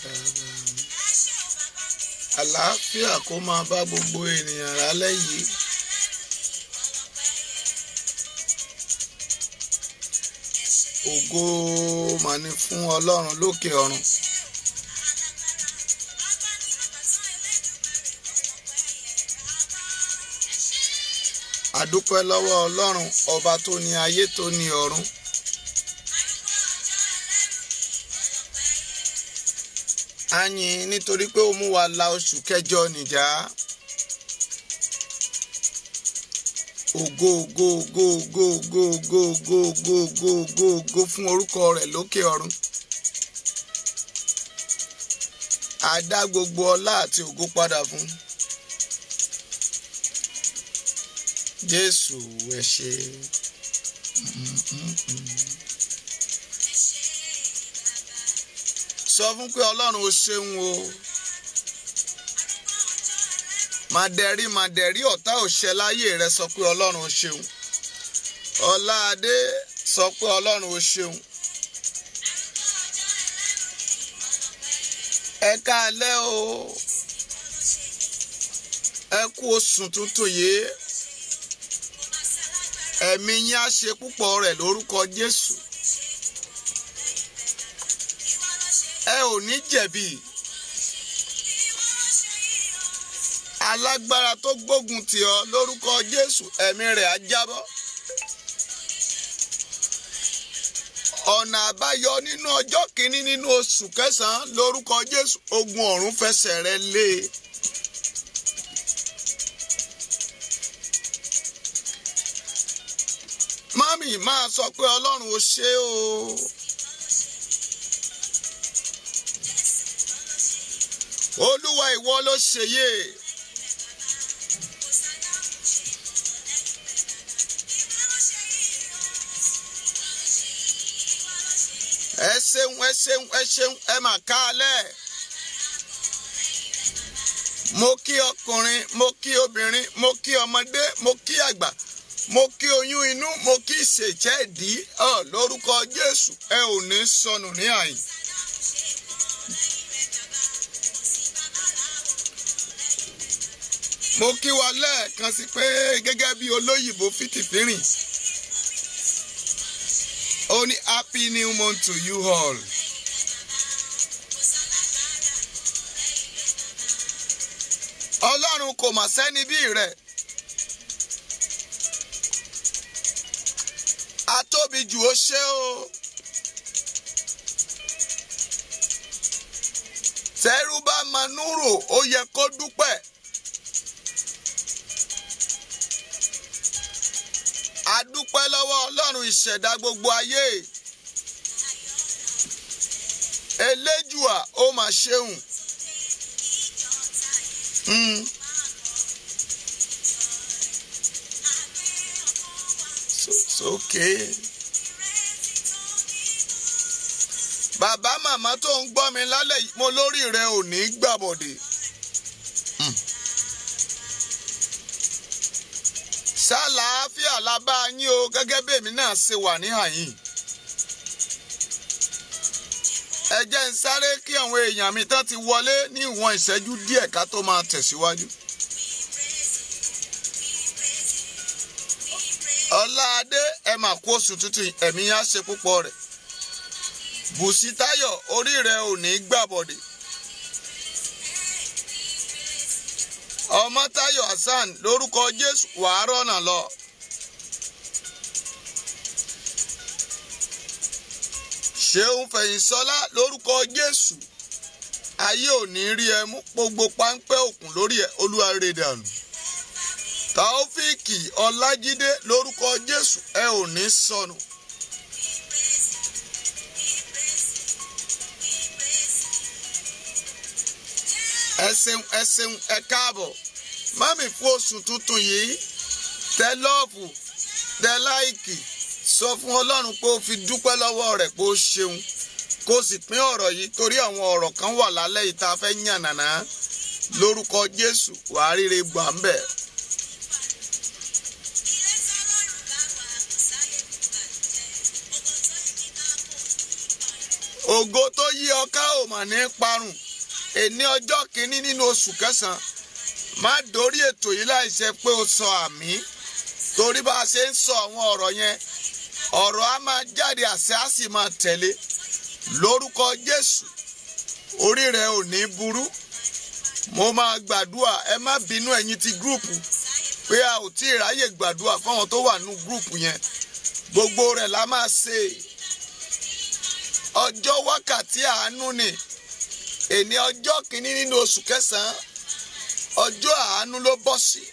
bàbá mi. Àlàáfíà kó máa bá gbogbo ènìyàn lálẹ́ yìí. Ògo mà ní fún Ọlọ́run lókè ọ̀run. A dúpẹ́ lọ́wọ́ Ọlọ́run ọba tó ní ayé tó ní ọ̀run. A yìn nítorí pé ó mú wa la oṣù kẹjọ nìjà. Ògo ògo ògo ògo ògo ògo ògo ògo ògo ògo ògo fún orúkọ rẹ̀ lókè ọ̀run. A dá gbogbo ọlá àti ògo padà fún. Jésù ẹ ṣé. Sọ fún pé Ọlọ́run ó ṣeun o. Màdẹ̀rí màdẹ̀rí ọ̀tá òṣẹ láyé rẹ sọ pé Ọlọ́run ó ṣeun. Ọláadé sọ pé Ọlọ́run ó ṣeun. Ẹ káalẹ́ o. Ẹ kú oṣù tuntun yìí. Ẹ̀mí yín á ṣe púpọ̀ rẹ̀ lórúkọ Jésù. Ẹ ò ní jẹ̀bi. Alágbára tó gbógun tì ọ́ lórúkọ Jésù ẹ̀mí rẹ̀ á jábọ́. Ọ̀nà àbáyọ nínú ọjọ́ kìíní nínú oṣù kẹsàn-án lórúkọ Jésù ogun ọ̀run fẹsẹ̀ rẹ̀ lé e. Mami máa sọ pé Ọlọ́run ó ṣé o. Olúwa ìwọ ló ṣèyè. Ẹ ṣeun ẹ ṣeun ẹ ṣeun ẹ mà káalẹ́. Mo kí ọkùnrin, mo kí obìnrin, mo kí ọmọdé, mo kí àgbà, mo kí oyún inú, mo kí ìṣèjẹ́ ìdí ọ lórúkọ Jésù ẹ ò ní sọnù ní àyìn. Mo kí wa lẹ́ẹ̀kan sí pé gẹ́gẹ́ bí olóyìnbó fìtìfìrìn ó ní happy new month to you all. Ọlọ́run kò mà sẹ́ni bí rẹ̀. Atóbi jù ó ṣe o. Tẹ́rú bá manúrò ó yẹ kó dúpẹ́. A dúpẹ́ lọ́wọ́ Ọlọ́run ìṣẹ̀dá gbogbo ayé. Eléjùà ó mà ṣeun. Sókè. Bàbá màmá tó ń gbọ́ mi lálẹ́ yìí mo lórí rẹ ò ní gbàbọ̀dè. Ṣàlàáfíà la bá yín o gẹ́gẹ́ bí èmi náà ṣe wà ní àyín. Ẹ jẹ́ ń sáré kí àwọn èèyàn mi tán ti wọlé ní ìwọ̀n ìṣẹ́jú díẹ̀ ká tó máa tẹ̀síwájú. Ọláadé ẹ mà kú oṣù tuntun ẹ̀mí á ṣe púpọ̀ rẹ̀. Bùsítáyọ̀ orí rẹ̀ ò ní gbàbọ̀dè. Ọmọ́táyọ̀ Hasan lórúkọ Jésù wàá rọ̀nà lọ. Ṣeun Fẹ̀yìnsọ́lá lórúkọ Jésù ayé ò ní rí ẹ mú gbogbo páńpẹ́ òkun lórí ẹ Olúwa rẹ̀ dànù. Taofíìkì Ọlájídé lórúkọ Jésù ẹ ò ní sọnù. Ẹ ṣeun ẹ ṣeun ẹ káàbọ̀ mami fún oṣù tuntun yìí tẹ lọ́ọ̀fù tẹ láìkì sọ fún Ọlọ́run pé ó fi dúpẹ́ lọ́wọ́ rẹ̀ pé ó ṣeun kó sì pín ọ̀rọ̀ yìí torí àwọn ọ̀rọ̀ kan wà lálẹ́ yìí tá a fẹ́ yànnàná lórúkọ Jésù wàá ríre gbà ń bẹ̀. Ògo tó yí ọ ká ò mà ní parun. Èní ọjọ́ kìíní nínú oṣù kẹsàn-án. Má dórí ètò yìí láìṣe pé o sọ àmì. Torí bá a ṣe ń sọ àwọn ọ̀rọ̀ yẹn, ọ̀rọ̀ á máa jáde, àṣẹ á sì máa tẹ̀lé. Lórúkọ Jésù, orí rẹ ò ní burú. Mo máa gbàdúrà, ẹ má bínú ẹ̀yin ti gúrùpù pé a ò tí ì ráyè gbàdúrà fáwọn tó wà nínú gúrùpù yẹn. Gbogbo rẹ̀ la máa ṣe. Ọjọ́ wákàtí àánú ni. Èní ọjọ́ kìíní nínú oṣù kẹsàn-án, ọjọ́ àánú ló bọ́ sí.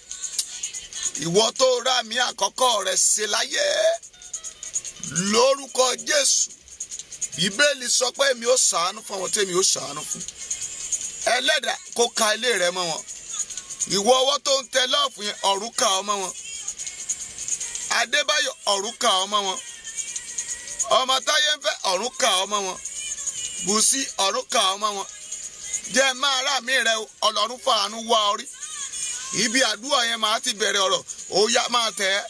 Ìwọ tó rà mí àkọ́kọ́ rẹ̀ ṣe láyé. Lórúkọ Jésù, Bíbélì sọ pé èmi ó ṣàánú fún àwọn tèmi ó ṣàánú fún. Ẹlẹ́dàá kó ka ilé rẹ mọ́ wọn. Ìwọ ọwọ́ tó ń tẹ lọ́ọ̀fù yẹn, ọ̀run kà ọ́ mọ́ wọn. Adébáyọ̀, ọ̀run kà ọ́ mọ́ wọn. Ọmọ táyé ń fẹ́, ọ̀run kà ọ́ mọ́ wọn. Bùsí, ọ̀run kà ọ́ mọ́ wọn. Jẹ́ máa rà mí rẹ, Ọlọ́run fàánú wá orí. Ibi àdúrà yẹn máa ti bẹ̀rẹ̀ ọ̀rọ̀, ó yá máa tẹ̀ ẹ́.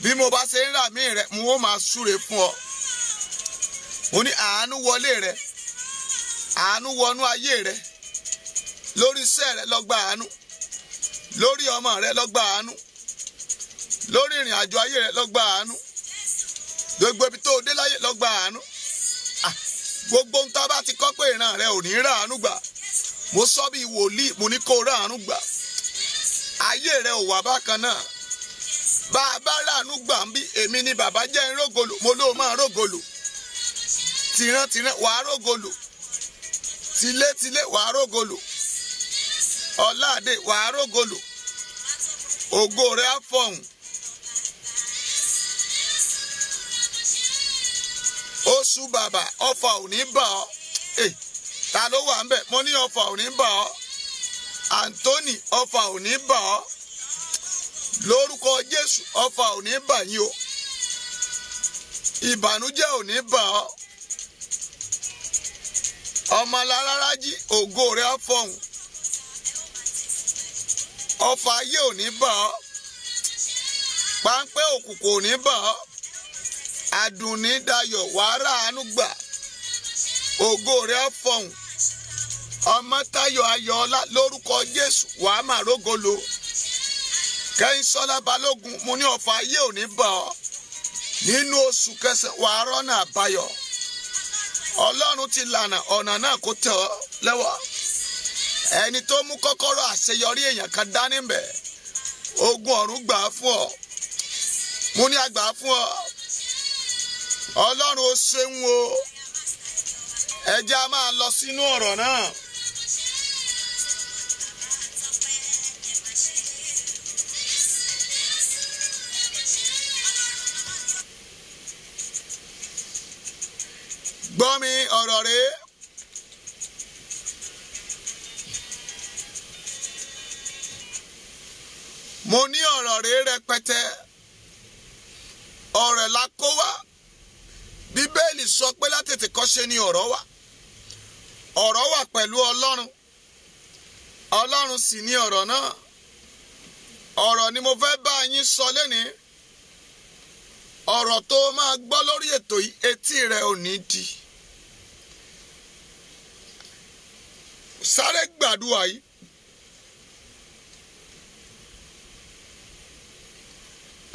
Bí mo bá ṣe ń rà mí rẹ, mo ó máa súre fún ọ. Mo ní àánú wọlé rẹ, àánú wọnú ayé rẹ. Lórí iṣẹ́ rẹ lọ gba àánú. Lórí ọmọ rẹ lọ gba àánú. Lórí ìrìn àjò ayé rẹ lọ gba àánú. Gbogbo ibi tó o dé láyé lọ gba àánú. Gbogbo ohun tá a bá ti kọ́ pé ìran rẹ ò ní rà àánú gbà. Mo sọ bí wòlíì, mo ní kó rà àánú gbà. Ayé rẹ ò wà bákan náà. Bá a bá rà àánú gbà ń bí, èmi ni bàbá jẹ́ ń rógolò, mo ló máa rógolò. Tìrantìran wàá rógolò. Tilétilé wàá rógolò. Ọláàdé wàá rógolò. Ògo rẹ á fọhùn. Oṣù bàbà, ọfà ò ní bà ọ́. Ta ló wà ń bẹ̀? Mo ní ọfà ò ní bà ọ́. Anthony, ọfà ò ní bà ọ́. Lórúkọ Jésù, ọfà ò ní bà yín o. Ìbànújẹ́ ò ní bà ọ́. Ọmọ aláràrájí, ògo rẹ á fọhùn. Ọfà ayé ò ní bà ọ́. Páńpẹ́ òkùnkùn ò ní bà ọ́. Àdùnní dayọ̀, wàá rà àánú gbà. Ògo rẹ á fọhùn. Ọmọtáyọ̀ Ayọ̀ọ́lá, lórúkọ Jésù, wàá mà rógolo. Kẹ́hìnsọ́lá Balógun, mo ní ọfà ayé ò ní bà ọ́. Nínú oṣù kẹsàn-án, wàá rọ́nà àbáyọ. Ọlọ́run ti lànà, ọ̀nà náà kò tẹ̀ ọ́ lẹ́wọ̀. Ẹni tó mú kọ́kọ́rọ́ àṣeyọrí èèyàn kan dání bẹ̀, ogun ọ̀run gbà á fún ọ. Mo ní àgbà fún ọ. Ọlọ́run ó ṣeun o. Ẹ jẹ́ a máa lọ sínú ọ̀rọ̀ náà. Gbọ́ mi, ọ̀rọ̀ rèé. Mo ní ọ̀rọ̀ rèé rẹpẹtẹ. Ọ̀rọ̀ la kó wá. Bíbélì sọ pé látètè kọ́ṣe ni ọ̀rọ̀ wà. Ọ̀rọ̀ wà pẹ̀lú Ọlọ́run. Ọlọ́run sì ni ọ̀rọ̀ náà. Ọ̀rọ̀ ni mo fẹ́ bá yín sọ lénìí. Ọ̀rọ̀ tó máa gbọ́ lórí ètò yìí, etí rẹ ò ní di. Sáré gbàdúrà yìí.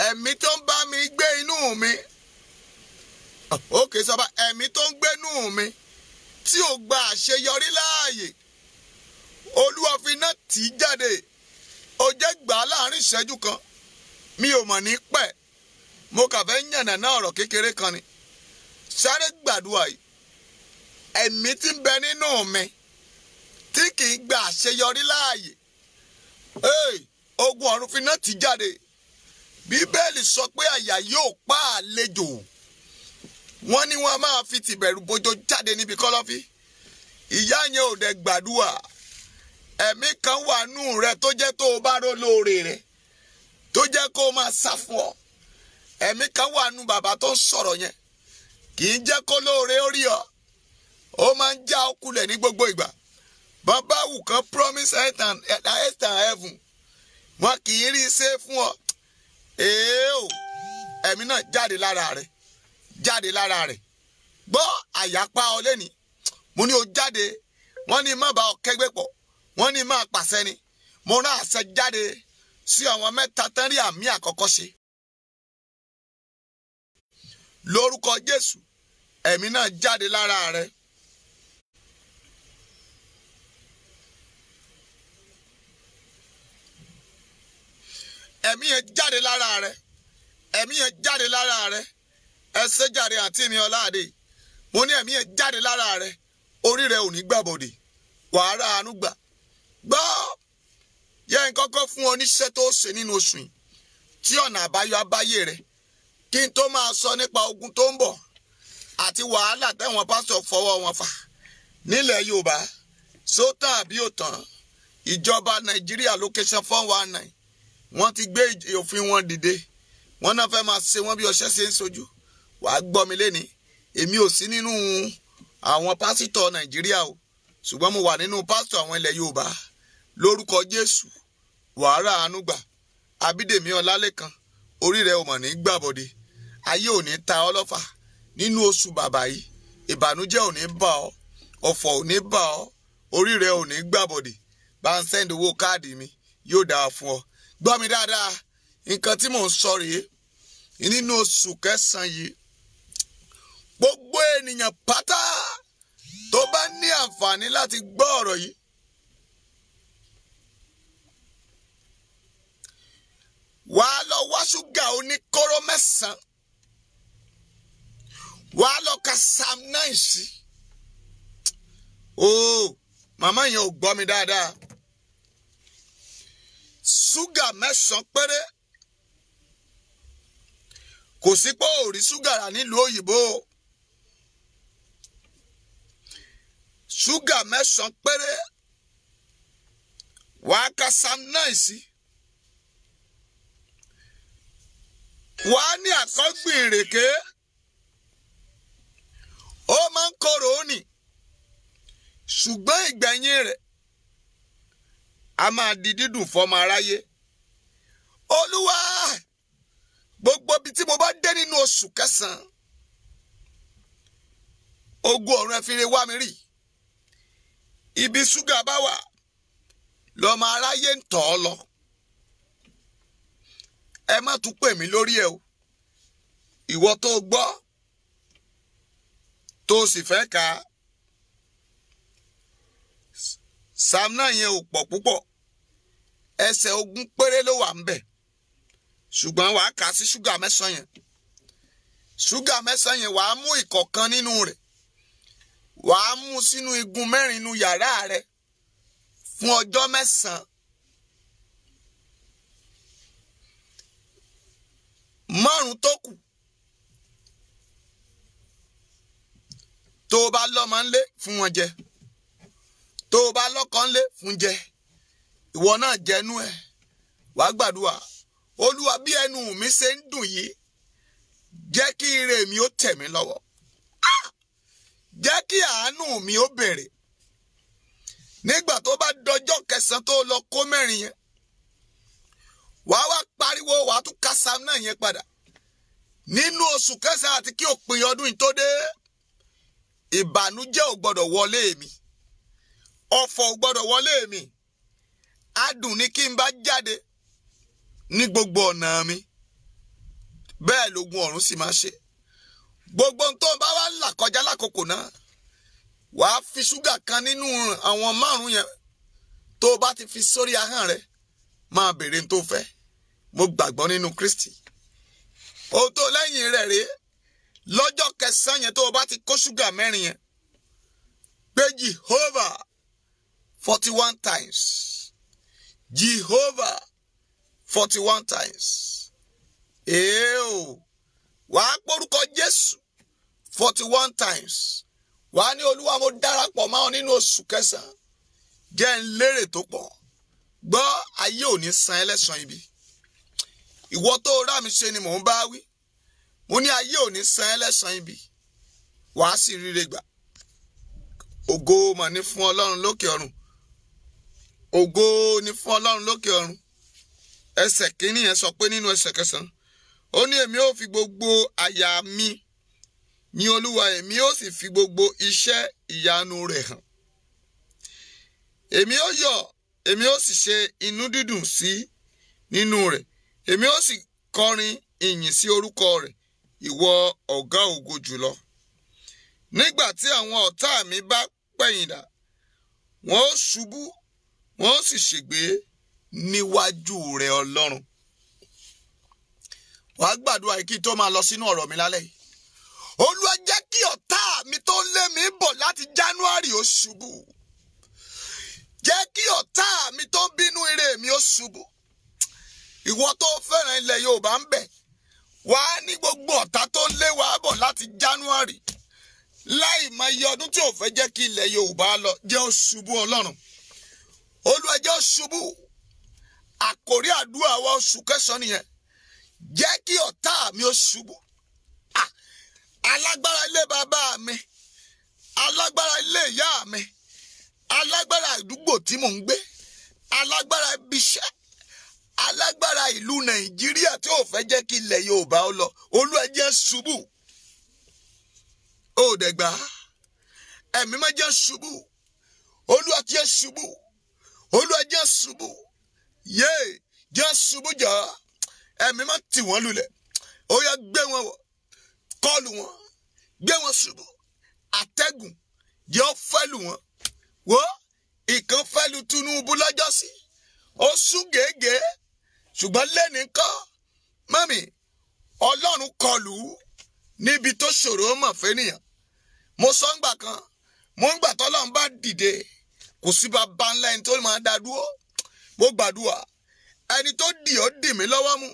Ẹ̀mí tó ń bá mi gbé inú mi. Ókè sọba, ẹ̀mí tó ń gbé inú mi tí ò gba àṣeyọrí láàyè. Olúwa fi iná tì í jáde. Ó jẹ́ gbà á láàrin ìṣẹ́jú kan. Mi ò mọ̀ ní pẹ́. Mo kà fẹ́ yànnà náà ọ̀rọ̀ kékeré kan ni. Sáré gbàdúrà yìí. Ẹ̀mí tí ń bẹ nínú mi tí kì í gba àṣeyọrí láàyè. Ogun ọ̀run fi iná tì í jáde. Bíbélì sọ pé àyà yóò pa àlejò. Wọ́n ní wọ́n máa fi tìbẹ̀rù bojo jáde níbi kọ́lọ́fí. Ìyá yẹn ò dẹ̀ gbàdúrà. Ẹ̀mí kan wà nù rẹ tó jẹ́ tó o bá ró lóore rẹ, tó jẹ́ kó o máa sá fún ọ. Ẹ̀mí kan wà nù bàbá tó ń sọ̀rọ̀ yẹn, kì í jẹ́ kó lóore ó rí ọ. Ó máa ń já ọ kulẹ̀ ní gbogbo ìgbà. Bàbá wù kan promise earth and heaven, wọn kì í rí i ṣe fún ọ. Èè o, ẹ̀mí náà jáde lára rẹ̀, jáde lára rẹ̀. Gbọ́ àyà. àyà pa ọ lẹ́ni. Mo ní o jáde. Wọ́n ní má bá ọ kẹ́gbẹ́ pọ̀. Wọ́n ní má pàṣẹ ni. Mo rán àṣẹ jáde sí àwọn mẹ́ta tán rí àmì àkọ́kọ́ ṣe. Lórúkọ Jésù, ẹ̀mí náà jáde lára rẹ. Ẹ̀mí yẹn jáde lára rẹ. Ẹ̀mí yẹn jáde lára rẹ. Ẹ ṣé jàre àǹtí mi Ọláàdé. Mo ní ẹ̀mí yẹn jáde lára rẹ. Orí rẹ ò ní gbàbọ̀dè. Wàá rà àánú gbà. Gbọ́, yẹ n kọ́kọ́ fún ọ níṣẹ́ tó ṣe nínú oṣù yìí tí ọ̀nà àbáyọ abáyé rẹ, kí n tó máa sọ nípa ogun tó ń bọ̀ àti wàhálà tẹ̀wọ̀n pásítọ̀ fọwọ́ wọn fà nílẹ̀ Yorùbá. Sótàn àbí òtàn, ìjọba Nàìjíríà location 419 wọ́n ti gbé òfin wọn dìde. Wọ́n náà fẹ́ máa ṣe wọ́n bí ọṣẹ ṣe ń sojú. Wàá gbọ́ mi léni, èmi ò sí nínú àwọn pásítọ̀ Nàìjíríà o, ṣùgbọ́n mo wà nínú pásítọ̀ àwọn ilẹ̀ Yorùbá. Lórúkọ Jésù, wàá rà àánú gbà. Abídèmí Ọlálékan, orí rẹ ò mọ̀ ní gbàbọ̀dé. Ayé ò ní ta ọ́ lọ́fà nínú oṣù bàbà yìí. Ìbànújẹ́ ò ní bà ọ́, ọ̀fọ̀ ò ní bà ọ́, orí rẹ ò ní gbàbọ̀dé. Bá ń sẹ́ndì owó káàdì mi, yóò dáa fún ọ. Gbọ́ mi dáadáa, nǹkan tí mò ń sọ rèé. Nínú oṣù kẹsàn-án yìí, gbogbo ènìyàn pátá tó bá ní àǹfààní láti gbọ́ ọ̀rọ̀ yìí, wàá lọ wá ṣúgà oníkóró mẹ́sàn-án, wàá lọ ka Psalm 9 sí. Ooo, màmá yẹn ò gbọ́ mi dáadáa. Ṣúgà mẹ́sàn-án péré. Kò sí pé ò rí ṣúgà rà nílùú òyìnbó. Ṣúgà mẹ́sàn-án péré. Wàá ka Psalm 9 sí. Wàá ní àkọ́gbìn ìrèké. Ó máa ń korò ó nì, ṣùgbọ́n ìgbẹ̀yìn rẹ̀ a máa di dídùn fọmọ aráyé. Olúwa, gbogbo ibi tí mo bá dé nínú oṣù kẹsàn-án, ogun ọ̀run ẹ fi re wá mi rí. Ibi ṣúgà bá wà lọ́mọ aráyé ń tọ̀ ọ́ lọ. Ẹ má tún pè mí lórí ẹ o. Ìwọ tó gbọ́ tó sì fẹ́ ka Psalm 9 yẹn ò pọ̀ púpọ̀, ẹsẹ̀ 20 péré ló wà ń bẹ̀, ṣùgbọ́n wàá kà sí ṣúgà mẹ́sàn-án yẹn. Ṣúgà mẹ́sàn-án yẹn, wàá mú ìkọ̀kan nínú rẹ̀, wàá mú sínú igun mẹ́rin inú yàrá rẹ̀ fún ọjọ́ mẹ́sàn-án. Márùn tó kù, tó o bá lọ́mọ ńlé fún wọn jẹ, tó o bá lọ́kọ ńlé fún jẹ, ìwọ náà jẹnu ẹ. Wàá gbàdúrà, Olúwa, bí ẹnu mi ṣe ń dùn yìí, jẹ́ kí ire mi ó tẹ̀ mí lọ́wọ́, jẹ́ kí àánú mi ó bèrè. Nígbà tó bá dọjọ́ kẹsàn-án tó lọ kó mẹ́rin yẹn, wàá wá pariwo, wàá tún ka Psalm 9 yẹn padà. Nínú oṣù kẹsàn-án àti kí òpin ọdún yìí tó dé, ìbànújẹ́ ò gbọ́dọ̀ wọlé mi, ọ̀fọ̀ ò gbọ́dọ̀ wọlé mi. Adùn ni kí n bá jáde ní gbogbo ọ̀nà mi, bẹ́ẹ̀ lógun ọ̀run sì máa ṣe. Gbogbo ohun tó ń bá wá là kọjá lákòókò náà, wàá fi ṣúgà kan nínú àwọn márùn yẹn, tó o bá ti fi sórí ahọ́n rẹ, máa béèrè tó fẹ́. Mo gbàgbọ́ nínú Kristi. Ohun tó lẹ́yìn rẹ̀ rèé, lọ́jọ́ kẹsàn-án yẹn tó o bá ti kó ṣúgà mẹ́rin yẹn, pé Jehovah 41 times. Jehovah 41 times. Èè o, wàá porúkọ Jésù 41 times. Wàá ní Olúwa, mo darapọ̀ mọ́ ọ nínú oṣù kẹsàn-án, jẹ́ n lérè tó pọ̀. Gbọ́, ayé ò ní san ẹlẹ́san ibi. Ìwọ tó rà mí ṣe ni mò ń bá wí. Mo ní ayé ò ní san ẹlẹ́san ibi, wàá sì ríre gbà. Ògo mà ní fún Ọlọ́run lókè ọ̀run. Ògo ní fún Ọlọ́run lókè ọ̀run. Ẹsẹ̀ kìíní yẹn sọ pé nínú ẹsẹ̀ kẹsàn-án, ó ní èmi ó fi gbogbo àyà mi Yìn Olúwa, èmi ó sì fi gbogbo iṣẹ́ ìyanu rẹ̀ hàn. Èmi ó yọ̀, èmi ó sì ṣe inú dídùn sí nínú rẹ̀. Èmi ó sì kọrin ìyìn sí orúkọ rẹ̀, ìwọ ọ̀gá ògo jùlọ. Nígbà tí àwọn ọ̀tá mi bá pẹ̀yìndà, wọ́n ó ṣubú, wọ́n ó sì ṣègbé níwájú rẹ̀ Ọlọ́run. Wàá gbàdúrà kí tó máa lọ sínú ọ̀rọ̀ mi lálẹ́ yìí. Olúwa, jẹ́ kí ọ̀tá mi tó ń lé mi bọ̀ láti January ó ṣubú. Jẹ́ kí ọ̀tá mi tó ń bínú ire mi ó ṣubú. Ìwọ tó fẹ́ràn ilẹ̀ Yorùbá ń bẹ̀, wà á ní gbogbo ọ̀tá tó ń lé wa bọ̀ láti January láì mọ iye ọdún tí ò fẹ́ jẹ́ kí ilẹ̀ Yorùbá lọ, jẹ́ ó ṣubú Ọlọ́run. Olúwa, jẹ́ ó ṣubú. Àkórí àdúrà wa oṣù kẹsàn-án nìyẹn. Jẹ́ kí ọ̀tá mi ó ṣubú. Alágbára ilé bàbá mi, alágbára ilé ìyá mi, alágbára àdúgbò tí mò ń gbé, alágbára ibiṣẹ́, alágbára ìlú Nàìjíríà tí ò fẹ́ jẹ́ kí ilẹ̀ Yorùbá ó lọ, Olúwa jẹ́ ṣubú. Ó dẹ̀gbà, ẹ̀mí má jẹ́ ṣubú. Olúwa jẹ́ ṣubú. Olúwa jẹ́ ṣubú. Yéè, jẹ́ ṣubú jọ. Ẹ̀mí má tì wọ́n lulẹ̀. Ó yá, gbé wọn wọ̀, kọlù wọn, gbé wọn ṣubú. Àtẹ̀gùn jẹ́ ó fẹ́ lù wọ́n. Wo ìkan fẹ́ lu Tinubu lọ́jọ́sí, ó sún gègé, ṣùgbọ́n lẹ́ni kọ́ mọ́mì, Ọlọ́run kọlù níbi tó ṣòro mọ̀ fẹ́nìyàn. Mo sọ ń gbà kan, mo ń gbà tọ́lọ́run bá dìde, kò sí bàbá ńlá ẹni tó máa dá dúró. Mo gbàdúrà, ẹni tó dì ọ́ dì mí lọ́wọ́ mú,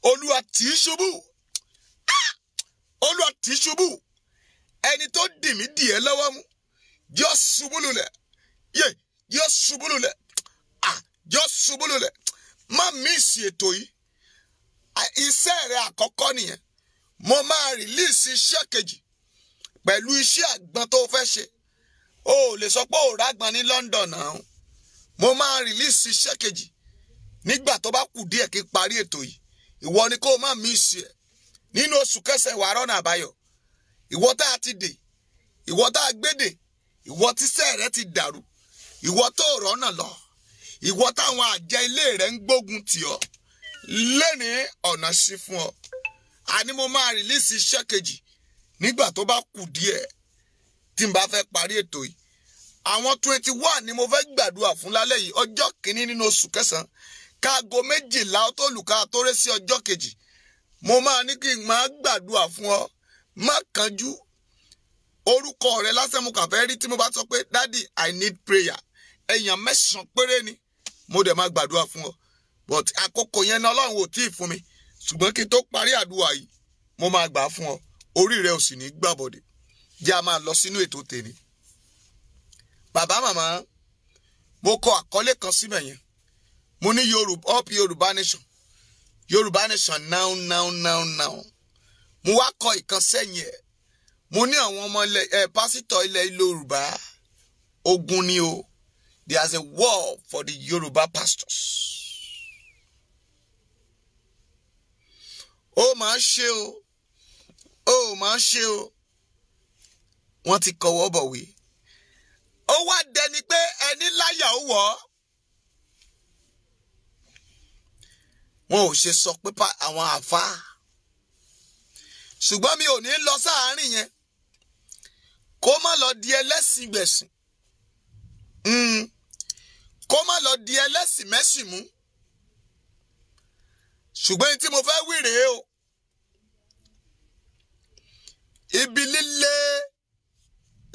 Olúwa tì í ṣubú. Olúwa tì í ṣubú. Ẹni tó dì mí dì ẹ́ lọ́wọ́ mú, jọ ṣubú lulẹ̀. Yé, jọ ṣubú lulẹ̀. Jọ ṣubú lulẹ̀. Má miss ètò yìí. Iṣẹ́ rẹ àkọ́kọ́ nìyẹn. Mo máa release iṣẹ́ kejì pẹ̀lú iṣẹ́ àgbọn tó fẹ́ ṣe. O ò lè sọ pé ò rágbọn ní London náà. Mo máa release iṣẹ́ kejì nígbà tó bá kù díẹ̀ kí n parí ètò yìí. Ìwọ ni kó o má miss ẹ̀. Nínú oṣù kẹsàn-án, wàá rọ́nà àbáyọ. Ìwọ tá a ti dè, ìwọ tá a gbé dè, ìwọ tíṣẹ́ rẹ ti dàrú, ìwọ tó rọ́nà lọ, ìwọ táwọn àjẹ́ ilé rẹ ń gbógun tì ọ́, lẹ́ni ọ̀nà sí fún ọ. Àní mo máa release iṣẹ́ kejì nígbà tó bá kù díẹ̀ tí n bá fẹ́ parí ètò yìí. Àwọn 21 ni mo fẹ́ gbàdúrà fún lálẹ́ yìí, ọjọ́ kìíní nínú oṣù kẹsàn-án, káago 12 tó lù ká tó ré sí ọjọ́ kejì. Mo máa ní kí n máa gbàdúrà fún ọ. Má kánjú. Orúkọ rẹ lásán mo kàn fẹ́ rí. Tí mo bá sọ pé, "Daddy, I need prayer," èèyàn mẹ́sàn-án péré ni mo dẹ̀ máa gbàdúrà fún ọ. But àkókò yẹn ní Ọlọ́run ò tí ì fún mi, ṣùgbọ́n kí n tó parí àdúrà yìí, mo máa gbà á fún ọ. Orí rẹ ò sì ní gbàbọ̀dẹ̀. Jẹ́ a máa lọ sínú ètò tèmi. Bàbá, màmá, mo kọ àkọlé kan síbẹ̀ yẹn. Mo ní Yorùbá up, Yorùbá nation, Yorùbá nation now, now, now, now. Mo wá kọ ìkan sẹ́yìn ẹ̀. Mo ní àwọn ọmọ ilẹ̀ ẹ̀, pásítọ̀ ilẹ̀ Yorùbá, ogun ni o. There is a war for the Yorùbá pastors. Ó máa ṣe o, ó máa ṣe o. Wọ́n ti kọwọ́ bọ̀wé. Ó wá dẹni pé ẹni láyà ó wọ̀ ọ́. Wọn ò ṣe sọ pé àwọn àáfàá, ṣùgbọ́n mi ò ní lọ sáàárín yẹn kó má lọ di ẹlẹ́sìn gbẹ̀sìn, kó má lọ di ẹlẹ́sìn mẹ́sìn mú. Ṣùgbọ́n tí mo fẹ́ wí rèé o, ibi líle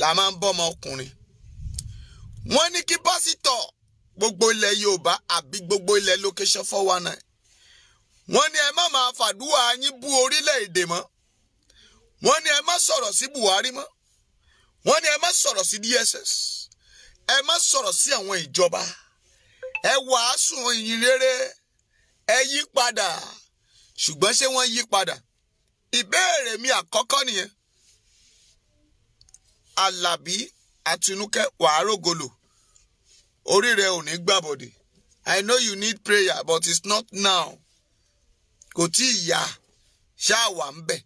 la máa ń bọ́mọ ọkùnrin. Wọ́n ní kí pásítọ̀ gbogbo ilẹ̀ Yorùbá àbí gbogbo ilẹ̀ location 419, wọ́n ní ẹ má máa fàdúrà yín bú orílẹ̀-èdè mọ́. Wọ́n ní ẹ má sọ̀rọ̀ sí Buhari mọ́. Wọ́n ní ẹ má sọ̀rọ̀ sí DSS, ẹ má sọ̀rọ̀ sí àwọn ìjọba. Ẹ wàásù ìyìn rere, ẹ yí padà. Ṣùgbọ́n ṣé wọ́n yí padà? Ìbéèrè mi àkọ́kọ́ nìyẹn. Àlàbí Àtinúkẹ́, wàá rògolo, orí rẹ ò ní gbàbọ̀dè. I know you need prayer, but it's not now. Kò tí ì yá, ṣáà wà ń bẹ̀.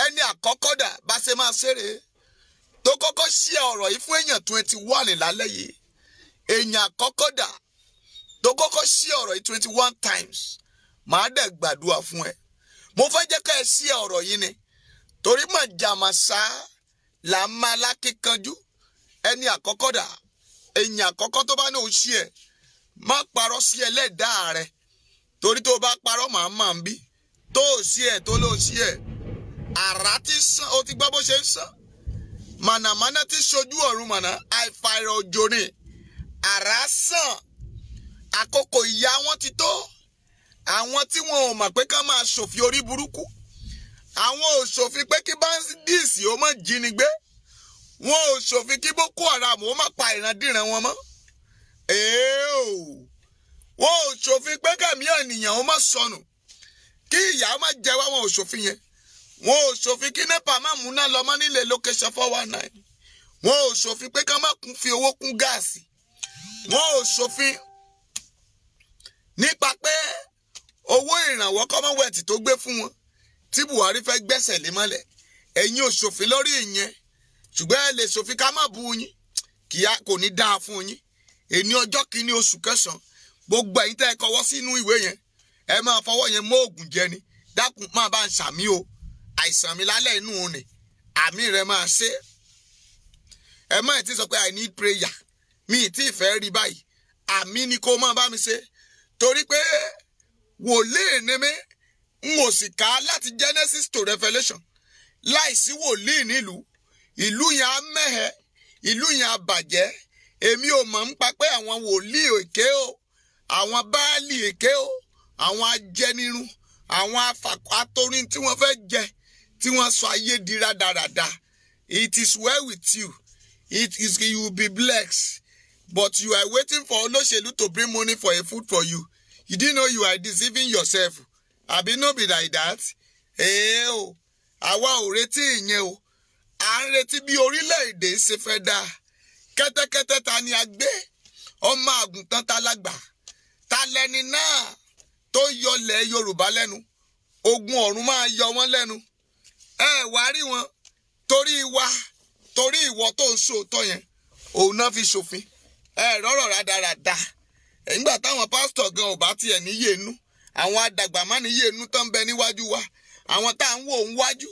Ẹni àkọ́kọ́ dà bá ṣe máa ṣeré tó kọ́kọ́ ṣí ọ̀rọ̀ yìí fún èèyàn 21 lálẹ́ yìí. Èèyàn àkọ́kọ́ dà tó kọ́kọ́ ṣí ọ̀rọ̀ yìí 21 times. Màá dẹ̀ gbàdúrà fún ẹ. Mo fẹ́ jẹ́ ká ẹ ṣí ọ̀rọ̀ yìí ni. Torí mà jàmàṣá là ń máa lákíkanjú. Ẹni àkọ́kọ́ dà, èèyàn àkọ́kọ́ tó bá ní òun ṣí ẹ, má parọ́ sí ẹlẹ́dàá rẹ. Torí tó bá parọ́ màá máa ń bí. Tó o ṣí ẹ tó ló ṣí ẹ. Àrá ti sán, o ti gbọ́ bó ṣe ń sán. Mànàmáná ti ṣojú ọ̀run mànà, àìfàìrọ̀ òjò ni. Àrá sàn, àkókò ìyà wọn ti tó. Àwọn tí wọn ò mọ̀ pé ká máa ṣòfin orí burúkú. Àwọn ò ṣòfin pé kí bandits ó má jínigbé. Wọn ò ṣòfin kí Boko Haram ó má pa ìrandíran wọn mọ́. Wọn ò ṣòfin pé kàmí ènìyàn ó má sọnù. Kí ìyà má jẹ wá, wọn ò ṣòfin yẹn. Wọn ò ṣòfin kí NEPA má múná lọ mọ́ nílé location 419. Wọn ò ṣòfin pé ká má kún fi owó kún gáàsì. Wọn ò ṣòfin nípa pé owó ìrànwọ́ Commonwealth tó gbé fún wọn tí Buhari fẹ́ gbẹ́sẹ̀ lé mọ́lẹ̀. Ẹ̀yin ò ṣòfin lórí ìyẹn. Ṣùgbọ́n ẹ lè ṣòfin ká má bu yín, kò ní dáa fún yín. Èní ọjọ́ kìíní oṣù kẹsàn-án, gbogbo ẹ̀yin tẹ́ ẹ kọwọ́ sínú ìwé yẹn, ẹ máa fọwọ́ yẹn mọ́ ògùn jẹ ni. Dákun máa bá ń ṣàmì o. Àìsàn mi lálẹ́ inú òní, àmì rẹ máa ṣe. Ẹ má ti sọ pé I need prayer. Mi ì tí ì fẹ́ rí báyìí. Àmì ni kó máa bá mi ṣe. Torí pé wòlíì ni mí, n ò sì kà á láti Genesis to Revelation. Láìsí wòlíì nílùú, ìlú yẹn á mẹ́hẹ̀, ìlú yẹn á bàjẹ́. Èmi ò mọ̀ ń pa pé àwọn wòlíì èké o, àwọn báálì èké o, àwọn ajẹnirun, àwọn atorin tí wọ́n fẹ́ jẹ, tí wọ́n sọ ayé di rádaràda. It is well with you. It is, you will be blessed. But you are waiting for olóṣèlú to bring money for a food for you. You didn't know you are deceiving yourself. Àbí no be like that? O, àwa ò retí ìyẹn o. À ń retí bí orílẹ̀-èdè ṣe fẹ́ dáa. Kẹ́tẹ́kẹ́tẹ́ ta ni a gbé? Ọmọ àgùntàn ta lágbà. Ta lẹni náà tó yọlẹ̀ Yorùbá lẹ́nu? Ogun ọ̀run máa yọ wọ́n lẹ́nu. Ẹ wá rí wọn torí wa, torí ìwọ tó ń ṣòótọ́ yẹn, òun náà fi ṣòfin. Ẹ rọ́rọ̀ rádaràda. Nígbà táwọn pásítọ̀ gan ò bá tiẹ̀ níyè inú, àwọn àdàgbà má níyè inú tán ń bẹ níwájú wa, àwọn tá à ń wò ń wájú.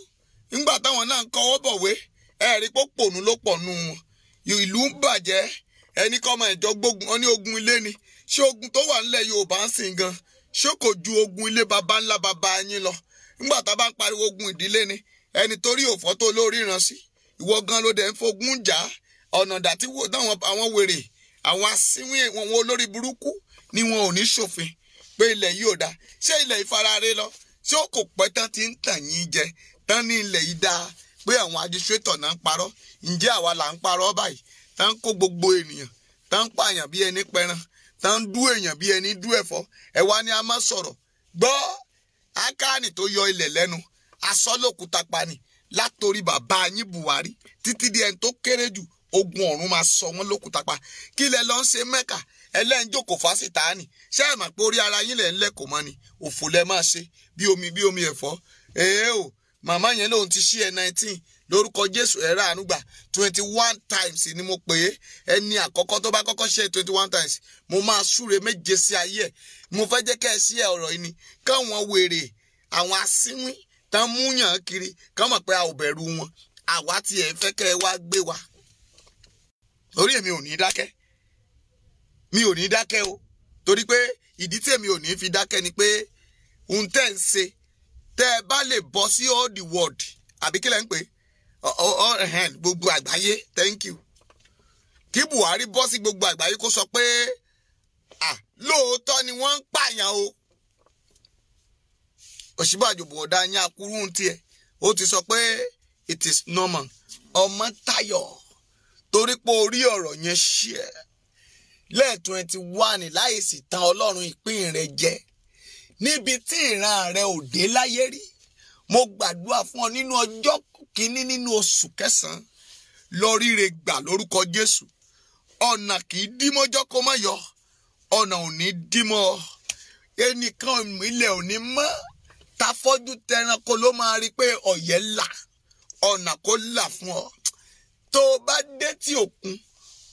Nígbà táwọn náà ń kọwọ́ bọ̀wé, ẹ rí pé pònú ló pọ̀ nù wọn. Ìlú ń bàjẹ́, ẹni kọ́ ọmọ ìjọ gbógun, ọ ní ogun ilé ni. Ṣé ogun tó wà nílẹ̀ Yorùbá ń sìn gan? Ṣé kò ju ogun ilé baba ńlá baba yín lọ? Nígbà tá a bá ń pariwo ogun ìdílé ni, ẹni torí òfò tó lórí ìran sí, ìwọ gan ló dẹ̀ ń fogun jà. Ọ̀nà dà tí àwọn wèrè, àwọn asínwín, àwọn olórí burúkú ni wọn ò ní ṣòfin pé ilẹ̀ yìí ò dáa. Ṣé ilẹ̀ ìfarare lọ? Ṣé ó kò pẹ́ tán ti ń tàn yín jẹ? Tán ní ilẹ̀ yìí dáa pé àwọn ajíṣẹ́tọ̀ náà ń parọ́. Ǹjẹ́ àwa là ń parọ́ báyìí? Tán kó gbogbo ènìyàn, tán ń pààyàn bí ẹni pẹran, tán ń dú èèyàn bí ẹni dú ẹ̀fọ́. Ẹ wá ní a má sọ̀rọ̀. Gbọ́ Ákánì tó yọ ilẹ̀ lẹ́nu, asọ́lòkúta pani látòrí bàbá yín Buhari títí di ẹni tó kéré jù, ogun ọ̀run máa sọ wọ́n lókúta pa. Kí lẹ lọ ń ṣe Mẹ́kà? Ẹlẹ́njòkó fásitì. Ṣé ẹ mọ̀ pé orí ara yín lẹ̀ ń lẹ́kọ̀ọ́ mọ́ ni? Òfò lẹ máa ṣe bí omi ẹ̀fọ́. Èé o, màmá yẹn lòun ti ṣí ẹ 19 lórúkọ Jésù ẹ̀rọ ànúgbà 21 times ni mo pè é. Ẹni àkọ́kọ́ tó bá kọ́kọ́ ṣe 21 times, mo máa súre méje sí ayé ẹ̀. Mo fẹ́ jẹ́ kẹ́ ẹ sí ọ̀rọ̀ yìí ni káwọn wèrè, àwọn asínwín tán múyàn kiri, kán mọ̀ pé a ò bẹ̀rù wọn. Àwa tiẹ̀ fẹ́ kẹ́ ẹ wá gbé wa. Orí èmi ò ní dákẹ́. Mi ò ní dákẹ́ o. Torí pé ìdí tí èmi ò ní fi dákẹ́ ni pé ohun tẹ́ ń ṣe, tẹ́ ẹ bá lè bọ́ sí all the world, àbí kí lẹ́ ń pè é? Gbogbo àgbáyé, thank you. Kí Buhari bọ́ sí gbogbo àgbáyé kó sọ pé lóòótọ́ ni wọ́n ń pààyàn o. Ọ̀ṣínbàjò bọ̀dá yín akúrú ń tiẹ̀, ó ti sọ pé it is normal. Ọmọ Táyọ̀ torí pé orí ọ̀rọ̀ yẹn ṣí ẹ̀ lẹ́ẹ̀ 21 láì sì tan Ọlọ́run ìpín rẹ̀ jẹ níbi tí ìran rẹ̀ ò dé láyé rí. Mo gbàdúrà fún ọ nínú ọjọ́ kìíní nínú oṣù kẹsàn-án, lọ ríre gbà lórúkọ Jésù. Ọ̀nà kì í dí mọ́jọ́ kó má yọ, ọ̀nà ò ní dí mọ́ ọ, ẹnìkan ilẹ̀ ò ní mọ́ Tafọ́jú tẹranko ló máa rí pé ọ̀yẹ́ là, ọ̀nà kó là fún ọ. Tó o bá dé tí òkun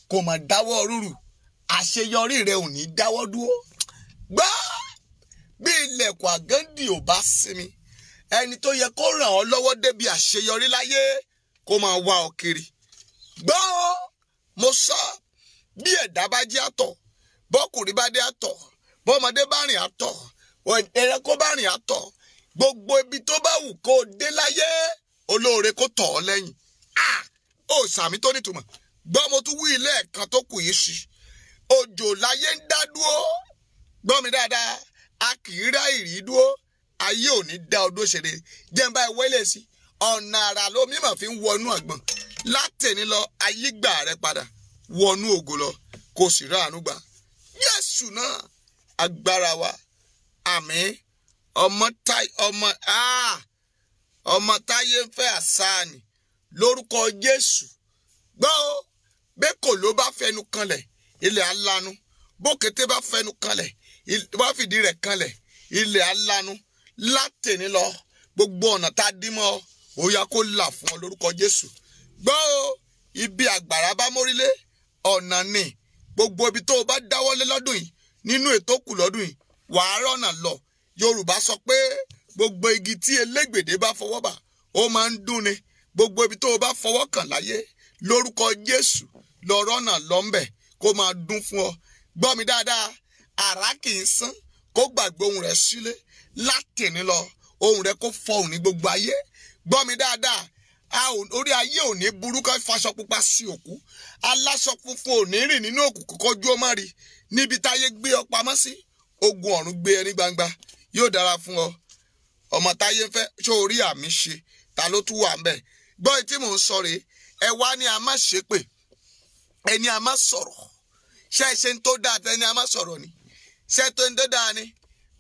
kò mà dáwọ́ rúrù, àṣeyọrí rẹ ò ní dáwọ́ dúró. Gbọ́, bí ilẹ̀kùn àgàndì ò bá sinmi, ẹni tó yẹ kó ràn ọ́ lọ́wọ́ débi àṣeyọrí láyé kó máa wá ọ kiri. Gbọ́, mo sọ, bí ẹ̀dá bá jẹ́ àtọ̀, bọ́kùnrin bá dé àtọ̀, bọ́mọdé bá rìn àtọ̀, ẹranko bá rìn àtọ̀, gbogbo ibi tó bá wù kó dé láyé, olóore kó tọ̀ ọ́ lẹ́yìn. Ó sàmì tó nítumọ̀. Gbọ́, mo tún wí ilé ẹ̀kan tó kù yìí sí. Òjò láyé ń dá dúró. Gbọ́ mi dáadáa, a kì í rá ìrì dúró. Ayé ò ní dá ọdún ṣeré. Jẹ́nba ìwélé sí. Ọ̀nà àrà ló mímọ̀ fi ń wọnú àgbọ̀n. Látẹ̀ni lọ, ayé gbà rẹ padà. Wọnú ògo lọ, kò sì ráàánú gbà. Jésù náà, agbára wa. Àmín. Ọmọ táyé ń fẹ́ àsáàní lórúkọ Jésù. Gbọ́ o, bẹ́ẹ̀ kò ló bá fẹnu kanlẹ̀, ilẹ̀ alanu. Bókété bá fẹnu kanlẹ̀, bá fìdí rẹ̀ kanlẹ̀, ilẹ̀ alanu. Látẹ̀ni lọ, gbogbo ọ̀nà tá a dí mọ́ ọ, ó yá kó là fún ọ lórúkọ Jésù. Gbọ́ o, ibi àgbàrá bá mórílé, ọ̀nà ni. Gbogbo ibi tó o bá dáwọ́lé lọ́dún yìí, nínú ètò kù lọ́dún yìí, wàá rọ̀nà lọ. Yorùbá sọ pé gbogbo igi tí elégbèdé bá fọwọ́ bà, ó máa ń dún ni. Gbogbo ibi tó o bá fọwọ́ kàn láyé, lórúkọ Jésù, lọ rọ́nà lọ ńbẹ̀ kó máa dún fún ọ. Gbọ́ mi dáadáa, àrá kì í sán kó gbàgbé ohùn rẹ̀ sílé. Látẹ̀ni lọ, ohùn rẹ̀ kó fọhùn ní gbogbo ayé. Gbọ́ mi dáadáa, orí ayé ò ní burú ká faṣọ pupa sí òkú. Aláṣọ funfun ò ní rìn nínú òkùnkùn kọjú ó má rí. Níbi táyé gbé ọ pamọ́ sí, ogun ọ̀run gbé ẹ ní gbangba. Yóò dára fún ọ. Ọmọ táyé ń fẹ́, ṣó orí àmì ṣe, ta ló tún wà ń bẹ̀? Gbọ́ etí mò ń sọ rèé, ẹ wá ní a má ṣépè, ẹni a má sọ̀rọ̀. Ṣé ẹ ṣe ń tó dáa tẹni a má sọ̀rọ̀ ni? Ṣé tó ń tó dáa ni?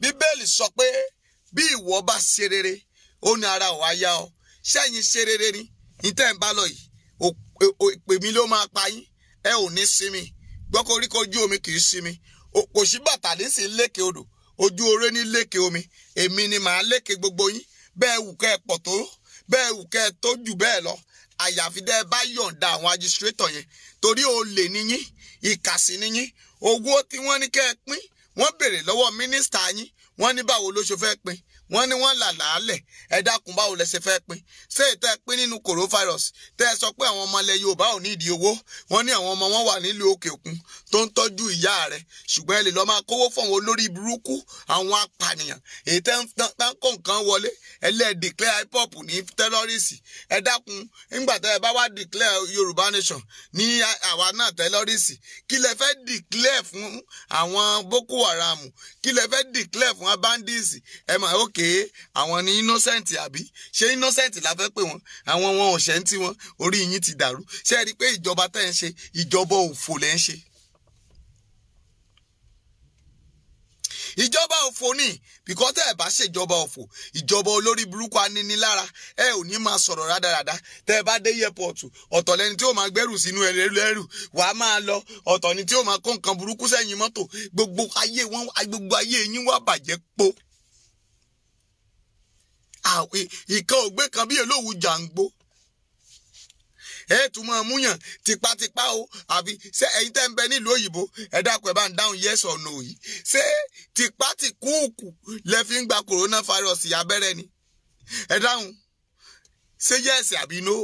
Bíbélì sọ pé bí ìwọ bá ṣe rere, ó ní ara ò wá yá ọ. Ṣẹ́yìn ṣe rere ni? Ìtẹ́ ń bá lọ yìí, ìpè mi ló máa pa yín, ẹ ò ní sinmi. Gbọ́, koríko ojú omi kì í sinmi. Kò sí bàtà nísìnyí lékè odò, ojú oré ní lékè omi. Èmi ni màá lékè gbogbo yín. Bẹ́ẹ̀ wù kẹ́ ẹ pọ̀ tó, bẹ́ẹ̀ wù kẹ́ ẹ tó jù bẹ́ẹ̀ lọ. Àyàfi dẹ́ ẹ bá yọ̀ǹda àwọn agistrator yẹn, torí olè ni yín, ìkàsí ni yín. Owó tí wọ́n ní kẹ́ ẹ pín, wọ́n béèrè lọ́wọ́ mínísítà yín, wọ́n ní báwo ló ṣe fẹ́ pín, wọ́n ní wọ́n là làálẹ̀. Ẹ dákun, báwo lẹ ṣe fẹ́ pín? Ṣé ètò ẹ pín nínú coronavirus tẹ́ ẹ sọ pé àwọn ọmọ ilẹ̀ Yorùbá ò ní ìdí owó, wọ́n ní àwọn ọmọ wọn wà nílùú òkè òkun tó ń tọ́jú ìyá rẹ̀, ṣùgbọ́n ẹ lè lọ́ọ́ máa kówó fún àwọn olórí burúkú, àwọn apànìyàn, èyí tẹ́ ń kó nǹkan wọlé. Ẹ lẹ́ declare IPOB ní terrorist. Ẹ dákun, nígbà tẹ́ ẹ bá wá declare Yorùbá nation ní àwa náà terrorist, kí lẹ fẹ́ declare fún àwọn Boko Haram? Kí lẹ fẹ́ declare fún bandits? Ẹ mọ̀ ókè, àwọn ní innocent àbí? Ṣé innocent la fẹ́ pè wọ́n? Àwọn wọn ò ṣẹ́ ń tí wọn, orí yín ti dàrú. Ṣé ẹ rí i pé ìjọba tẹ́ ń ṣe, ìjọba òfò lẹ́ ń ṣe? Ìjọba òfò ni, because tẹ́ ẹ bá ṣèjọba òfò, ìjọba olórí burúkú aninilára, ẹ ò ní máa sọ̀rọ̀ rádaràda. Tẹ́ ẹ bá dé airport, ọ̀tọ̀ lẹni tí ó máa gbẹ́rù sínú ẹlẹ́rù, wàá máa lọ, ọ̀tọ̀ ni tí ó máa kó nǹkan burúkú sẹ́yìn mọ́tò. Gbogbo ayé wọn, gbogbo ayé yín wá bàjẹ́ po. Ìkan ògbé kan bí olówù jàǹgbó. Ẹ tún máa múyàn tipátipá o. Àbí ṣé ẹ̀yin tẹ́ ń bẹ nílùú òyìnbó, ẹ dákun ẹ bá ń dáhùn yes or no yìí. Ṣé tipátikúùkù lẹ fi ń gba coronavirus abẹ́rẹ́ ni? Ẹ dáhùn. Ṣé yes àbí no?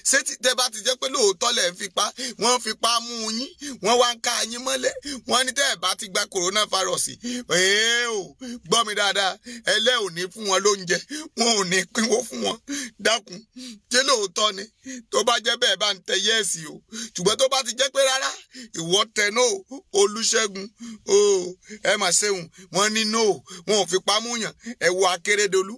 Ṣé tẹ́ bá ti jẹ́ pé lóòótọ́ lẹ̀ ń fipá, wọ́n fipá mú yín, wọ́n wá ń ká yín mọ́lẹ̀, wọ́n ní tẹ́ ẹ̀ bá ti gba coronavirus, ee o, gbọ́ mi dáadáa, ẹlẹ́ ò ní fún wọn lóúnjẹ, wọn ò ní pínwó fún wọn. Dákun, ṣé lóòótọ́ ni? Tó bá jẹ́ bẹ́ẹ̀ bá ń tẹ yẹ́ẹ̀sì o, ṣùgbọ́n tó bá ti jẹ́ pé rárá, ìwọ tẹ no. Olúṣẹ́gun o, ẹ mà ṣeun, wọ́n ní no, wọn ò fipá mú yàn. Ẹ wo Akérédolú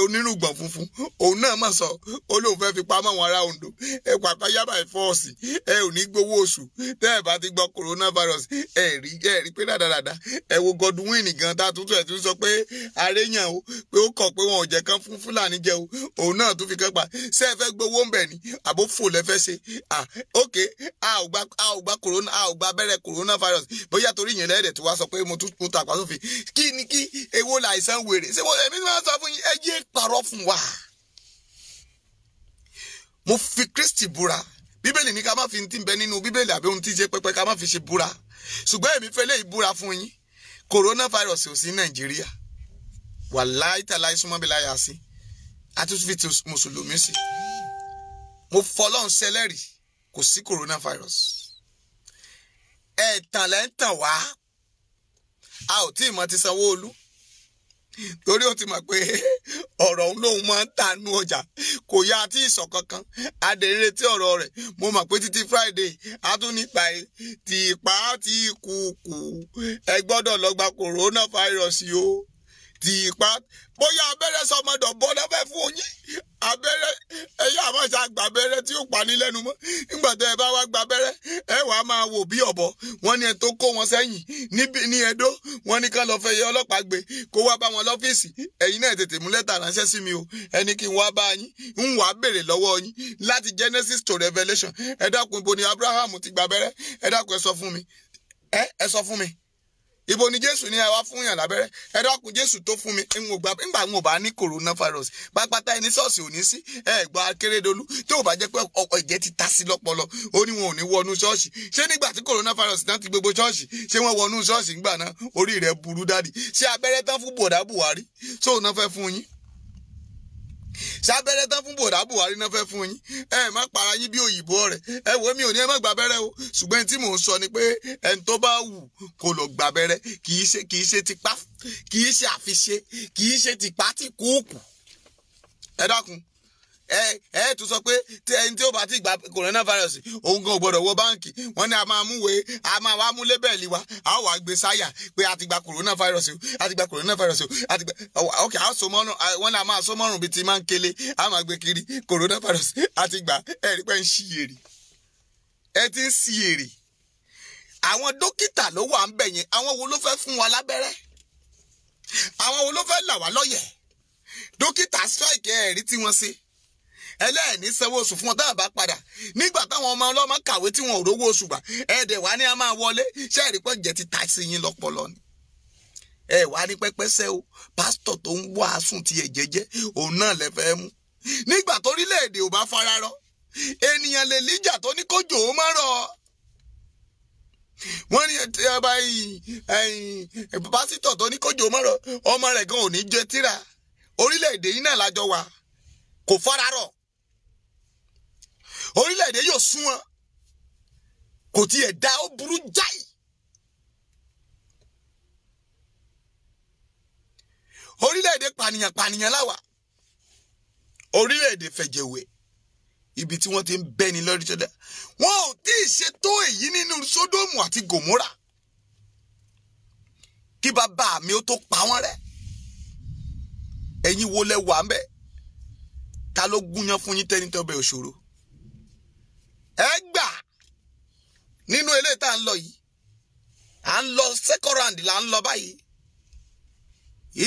onírùngbọ̀n funfun, òun náà mà sọ, ó lóun fẹ́ fipá mọ́ àwọn ará Oǹdó. Ondo, ẹ pàpà yá by force, ẹ ò ní gbowó oṣù tẹ́ ẹ bá ti gbọ́ coronavirus. Ẹ rí pé dáadáa. Ẹ wo Godwin gan tá tuntun ẹ̀ tún sọ pé àréyàn o, pé ó kọ̀ pé wọn ò jẹ́ kán fún Fúlàní jẹ o, òun náà tún fi kán pa. Ṣé ẹ fẹ́ gbowó ń bẹ̀ ni àbó fò lẹ́fẹ́ ṣe? Ok, a ò gba corona, a ò gba abẹ́rẹ́ coronavirus, bóyá torí ìyẹn lẹ́ẹ̀dẹ̀ tí wàá sọ pé mo tún tàpá sófin. Kí ni kí èwo làìsàn wèrè? Ṣé èmi máa sọ fún yín, ẹ yé parọ́ fún wa. Mo fi Kristi búra. Bíbélì ní ká má fi ti ń bẹ nínú Bíbélì àbí ohun tí ń ṣe pẹpẹ ká má fi ṣe búra. Ṣùgbọ́n èmi fẹ́ lè búra fún yín, coronavirus ò sí Nàìjíríà. Wàláì tàláì súnmọ́ bí láyà sí, àtúntò fi ti mùsùlùmí sí. Mo fọlọ́run ṣẹlẹ́rìí, kò sí coronavirus. Ẹ̀tàn lẹ́ ń tàn wá. A ò tí ì mọ ti Sanwó-Olú, torí ó ti mọ̀ pé ọ̀rọ̀ òun lòun máa ń tànú ọjà, kò yá àti ìsọ̀ kankan. Adèrè tí ọ̀rọ̀ rẹ̀ mo mọ̀ pé títí Friday a tún nípa tìpá tí kùkù, ẹ gbọ́dọ̀ lọ gba coronavirus yìí o. Tìpá bóyá abẹ́rẹ́ sọmọdọ̀ bọ́dá fẹ́ fún yín, abẹ́rẹ́ ẹ̀yà àmọ́ṣá gba abẹ́rẹ́ tí ó pa ní lẹ́nu mọ́. Nígbà tó ẹ bá wá gba abẹ́rẹ́, ẹ wàá máa wò bí ọ̀bọ. Wọ́n ní ẹ tó kó wọn sẹ́yìn níbi ní Ẹdó, wọ́n ní ká lọ fẹ́ yẹ ọlọ́pàá gbé kó wá bá wọn lọ́fíìsì. Ẹ̀yin náà tètè mú lẹ́tà ránṣẹ́ sí mi o, ẹni kí n wá bá yín, ń wàá béèrè lọ́wọ́ yín láti Genesis to Revelation. Ẹ dákun, ibo ni Abraham ti gba abẹ́rẹ́? Ẹ dákun, ẹ sọ fún mi, ẹ sọ fún mi, ibo ni Jésù ní àwa fún yàn lábẹ́rẹ́? Ẹ dákun, Jésù tó fún mi, ńgbà ń ò bá ní coronavirus pápátá ẹni ṣọ́ọ̀ṣì ò ní sí. Ẹ gbọ́ Akérédolú, tí ò bá jẹ́ pé ọkọ̀ ìjẹ́ ti ta sí lọ́pọlọ, ó ní wọn ò ní wọnú ṣọ́ọ̀ṣì. Ṣé nígbà tí coronavirus náà ti gbogbo ṣọ́ọ̀ṣì, ṣé wọ́n wọnú ṣọ́ọ̀ṣì ńgbà náà? Orí rẹ̀ burú dádì. Ṣé abẹ́rẹ́ tán fún bọ̀dá Buhari ṣóun náà fẹ́ fún yín? Sábẹ́rẹ́ tán fún bòdà Buhari náà fẹ́ fún yín? Ẹ má para yín bí òyìnbó rẹ̀. Ẹ wo mi ò ní ẹ má gba abẹ́rẹ́ o, ṣùgbọ́n tí mò ń sọ ni pé ẹni tó bá wù kó lọ gba abẹ́rẹ́. Kì í ṣe tipá, kì í ṣe àfiṣe, kì í ṣe tipá tí kúùkù. Ẹ dákun, ẹ tún sọ pé ẹni tí ó bá ti gba coronavirus òun gan ò gbọdọ̀ wọ báǹkì. Wọ́n ní a máa múwe, a máa wá mú lébẹ̀lì wa, a ó wá gbé sáyà pé a ti gba coronavirus o, a ti gba coronavirus o, a ti gba ok, a so mọ́rùn. Wọ́n ní a máa so mọ́rùn bíi ti máa ń kele, a máa gbé kiri coronavirus a ti gbà. Ẹ rí pé ń ṣí èrè, ẹ ti ń ṣí èrè. Àwọn dókítà ló wà ń bẹ̀ yẹn. Àwọn wo ló fẹ́ fún wa lábẹ́rẹ́? Àwọn wo ló fẹ́ là wá lọ́yẹ̀? Dókítà strike, ẹ̀ rí tí wọ́n ṣe ẹlẹ́ẹ̀ní sanwó oṣù fún wọn táwọn bá padà. Nígbà táwọn ọmọ ọlọ́mọ kàwé tí wọn ò rówó oṣù gbà, ẹ̀ẹ́dẹ̀ wá ní a máa wọlé. Ṣé ẹ̀rí pé jẹ́ ti ta sí yín lọ́pọlọ ni? Ẹ wá ní pẹ́pẹ́sẹ́ o, pásítọ̀ tó ń wàásùn ti ẹ̀ jẹ́jẹ́ òun náà lẹ fẹ́ mú. Nígbà torílẹ̀-èdè ò bá fararọ, ènìyàn lè líjà tó ní kójò ó má rọ̀. Wọ́n ní ọba pásítọ̀ tó ní kójò ó má rọ̀, ọmọ rẹ̀ gan ò ní jẹ tíra. Orílẹ̀-èdè yìí náà lájọ wà, kò fararọ̀. Orílẹ̀-èdè yóò sún wọn, kò tiẹ̀ dá, ó burú jáì. Orílẹ̀-èdè pànìyàn pànìyàn láwà, orílẹ̀-èdè fẹ̀jẹ̀wẹ̀, ibi tí wọ́n ti ń bẹ́ni lórí sọ́dá. Wọn ò tí ì ṣètò èyí nínú Sódómù àti Gòmórà kí bàbá mi ó tó pa wọ́n rẹ́. Ẹ̀yin wo lẹ wà ń bẹ̀? Ta ló gúnyán fún yín tẹ́ni tọ́bẹ̀ òṣòro? Ẹ gbà nínú eléyìí tá à ń lọ yìí, à ń lọ second round là ń lọ báyìí.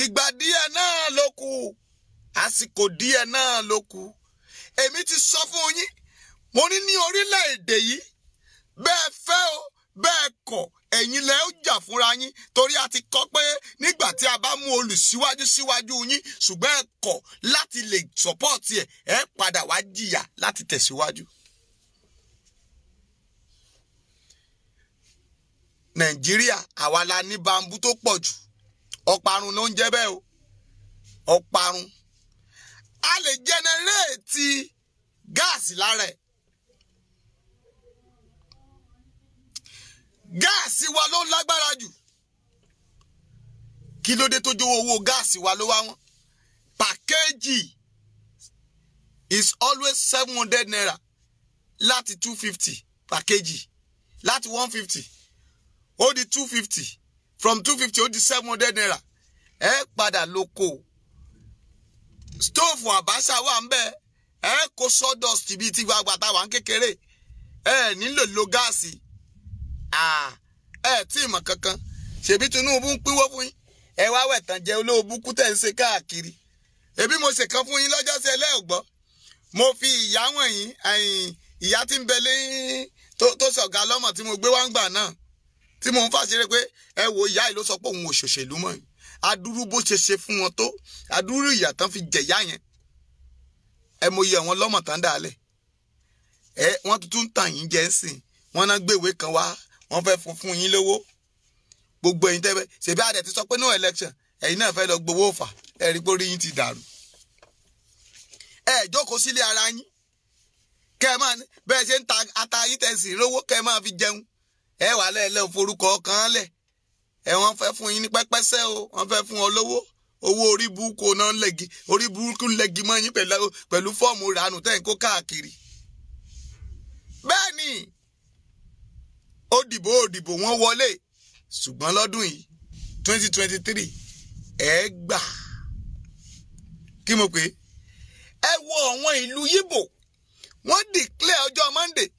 Ìgbà díẹ̀ náà ló kù, àsìkò díẹ̀ náà ló kù. Èmi ti sọ fún yín, mo ní ní orílẹ̀-èdè yìí, bẹ́ẹ̀ fẹ́ o bẹ́ẹ̀ kọ̀, ẹ̀yin lẹ ó jà fúnra yín, torí a ti kọ́ pé nígbà tí a bá mú olùsíwájú síwájú yín, ṣùgbọ́n ẹ kọ̀ láti lè sọ́pọ́ọ̀tì ẹ̀, ẹ padà wá jìyà láti tẹ̀síwájú. Nàìjíríà àwa la ní bambú tó pọ̀ jù. Ọ̀parun ló ń jẹ́ bẹ́ẹ̀ o, ọ̀parun. A lè jẹnẹréètì gáàsì lára ẹ̀. Gáàsì wa ló lágbára jù. Kí ló dé tó jówó owó gáàsì wa ló wá wọ́n? Pàkéjì is always 700 naira láti 250 pàkéjì, láti 150 ó di 250, from 250 ó di 700 naira. Ẹ padà lóko. Stóòfù Àbáṣà wà ń bẹ, Ẹ kó sawdust bíi tí gbàgbà táwa ń kékeré. Ẹ nílò lo gáàsì. Ẹ tí ì mọ̀ kankan. Ṣèbí Tinubu ń pínwó fún yín. Ẹ wá wẹ̀ tán jẹ́ olóòbù kú tẹ̀ ń ṣe káàkiri. Èbí mo ṣe kan fún yín lọ́jọ́ sí ẹlẹ́ọ̀gbọ́. Mo fi ìyá wọ̀nyí, ìyá tí ń bẹ lẹ́yìn tó ṣọ̀gá lọ́mọ tí mo gbé wá ń gbà náà. Tí mo ń fàṣírí pé ẹ wo ìyá yìí ló sọ pé òun ò ṣòṣèlú mọ́ yìí. Adúrú bó ṣe ṣe fún wọn tó, adúrú ìyà tán fi jẹ̀yà yẹn. Ẹ mo yẹ àwọn lọ́mọ tán dálẹ̀. Ẹ wọ́n tuntun ń tàn yín jẹ́ ń sìn. Wọ́n náà gbéwèé kan wá, wọ́n fẹ́ fún yín lówó. Gbogbo ẹ̀yin tẹ́ fẹ́, ṣèbí àdẹ̀ ti sọ pé no election, ẹ̀yin náà fẹ́ lọ gbowó fà, ẹ rí pé orí yín ti dàrú. Ẹ jókòó sílé ara yín. Kẹ́ ẹ máa bẹ́ẹ̀ ṣe ń ta ata yín tẹ̀sí lówó kẹ́ ẹ máa fi jẹun. Ẹ wà lẹ́ẹ̀lẹ́ forúkọ kan lẹ̀. Ẹ wọ́n fẹ́ fún yín ní pẹ́pẹ́sẹ́ o, wọ́n fẹ́ fún ọ lówó. Owó orí burúkú náà lẹ́gi, orí burúkú lẹ́gi mọ́ yín pẹ̀lú fọ́ọ̀mù ìranù tẹ́ ń kó káàkiri. Bẹ́ẹ̀ ni, ó dìbò wọ́n wọlé. Ṣùgbọ́n lọ́dún yìí 2023 ẹ gbà. Kí mo pè é? Ẹ wo àwọn ìlú Yíbò, wọ́n declare ọjọ́ Monday.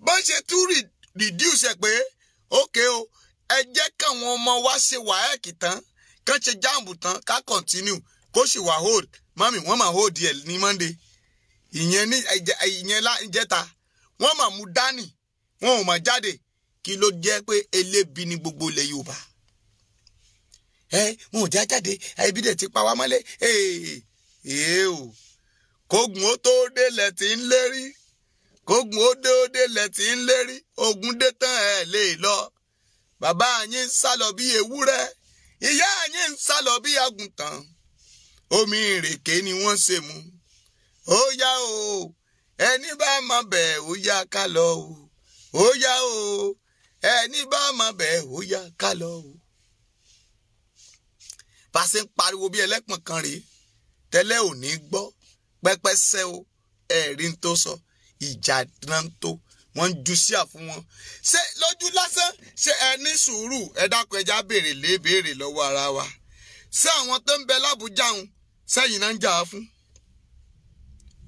Bọ́n ṣe tún reduce ẹ̀ pé ókè o, ẹ jẹ́ káwọn ọmọ wa ṣe WAEC tán, kán ṣe JAMB tán, ká continue kó sì wà hold. Mami, wọ́n máa hold ẹ̀ ní Monday. Ìyẹn ní ìyẹn ìjẹta. Wọ́n máa mú dání, wọn ò máa jáde. Kí ló jẹ́ pé elébi ni gbogbo ilẹ̀ Yorùbá? Ẹ wọn ò já jáde, ẹbí dẹ̀ ti pa wá mọ́lẹ̀. Ee o, kógun ó tó délẹ̀ tí ń lérí. Kógun ó dé délẹ̀ tí ń lérí. Ogun dé tán ẹ̀ lè lọ. Bàbá yín ń sá lọ bí ewúrẹ́. Ìyá yín ń sá lọ bí àgùntàn. Omi ìrèké ni wọ́n ṣe mu. Ó yá o, ẹni bá mọ̀ bẹ́ẹ̀ ó yá ká lọ o. Ó yá o, ẹni bá mọ̀ bẹ́ẹ̀ ó yá ká lọ o. Bá a ṣe ń pariwo bí ẹlẹ́pọ̀n kan rèé, tẹ́lẹ̀ ò ní gbọ́. Pẹ́pẹ́sẹ́ o, ẹ̀rí ń tó sọ, ìjà náà ń tó, wọ́n ń ju síà fún wọn. Ṣé lójú lásán ṣé ẹ ní sùúrù? Ẹ dákun, ẹja béèrè lé béèrè lọ́wọ́ ara wa. Ṣé àwọn tó ń bẹ lábújá ń sẹ́yìn náà ń jà á fún?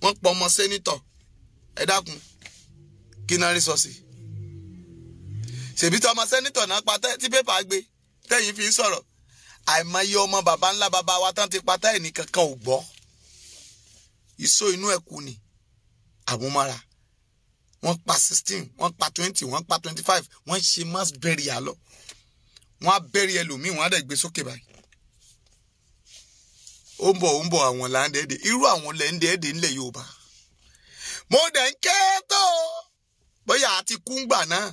Wọ́n pọ̀ ọmọ sẹ́nítọ̀. Ẹ dákun, kí náà rí sọ sí? Ṣèbí tí ọmọ sẹ́nítọ̀ náà pa tí pépà gbé tẹ́yìn fi ń sọ̀rọ̀. Àìmọye ọmọ bàbá ńlá bàbá wa tán ti pa tẹ́ ẹnì kankan ò gbọ́. Ìṣó inú ẹ̀ kú ni àmúmára. Wọ́n pa 16, wọ́n pa 20, wọ́n pa 25, wọ́n ṣe mass burial lọ. Wọ́n á bury ẹlòmíì, wọ́n á dẹ̀ gbé sókè báyìí. Ó ń bọ̀ àwọn là ń dẹ́ẹ̀dẹ̀. Irú àwọn lẹ́ ń dẹ́ẹ̀dẹ̀ ńlẹ̀ Yorùbá. Mo dẹ̀ ń ké tó bóyá àti kú ń gbà náà.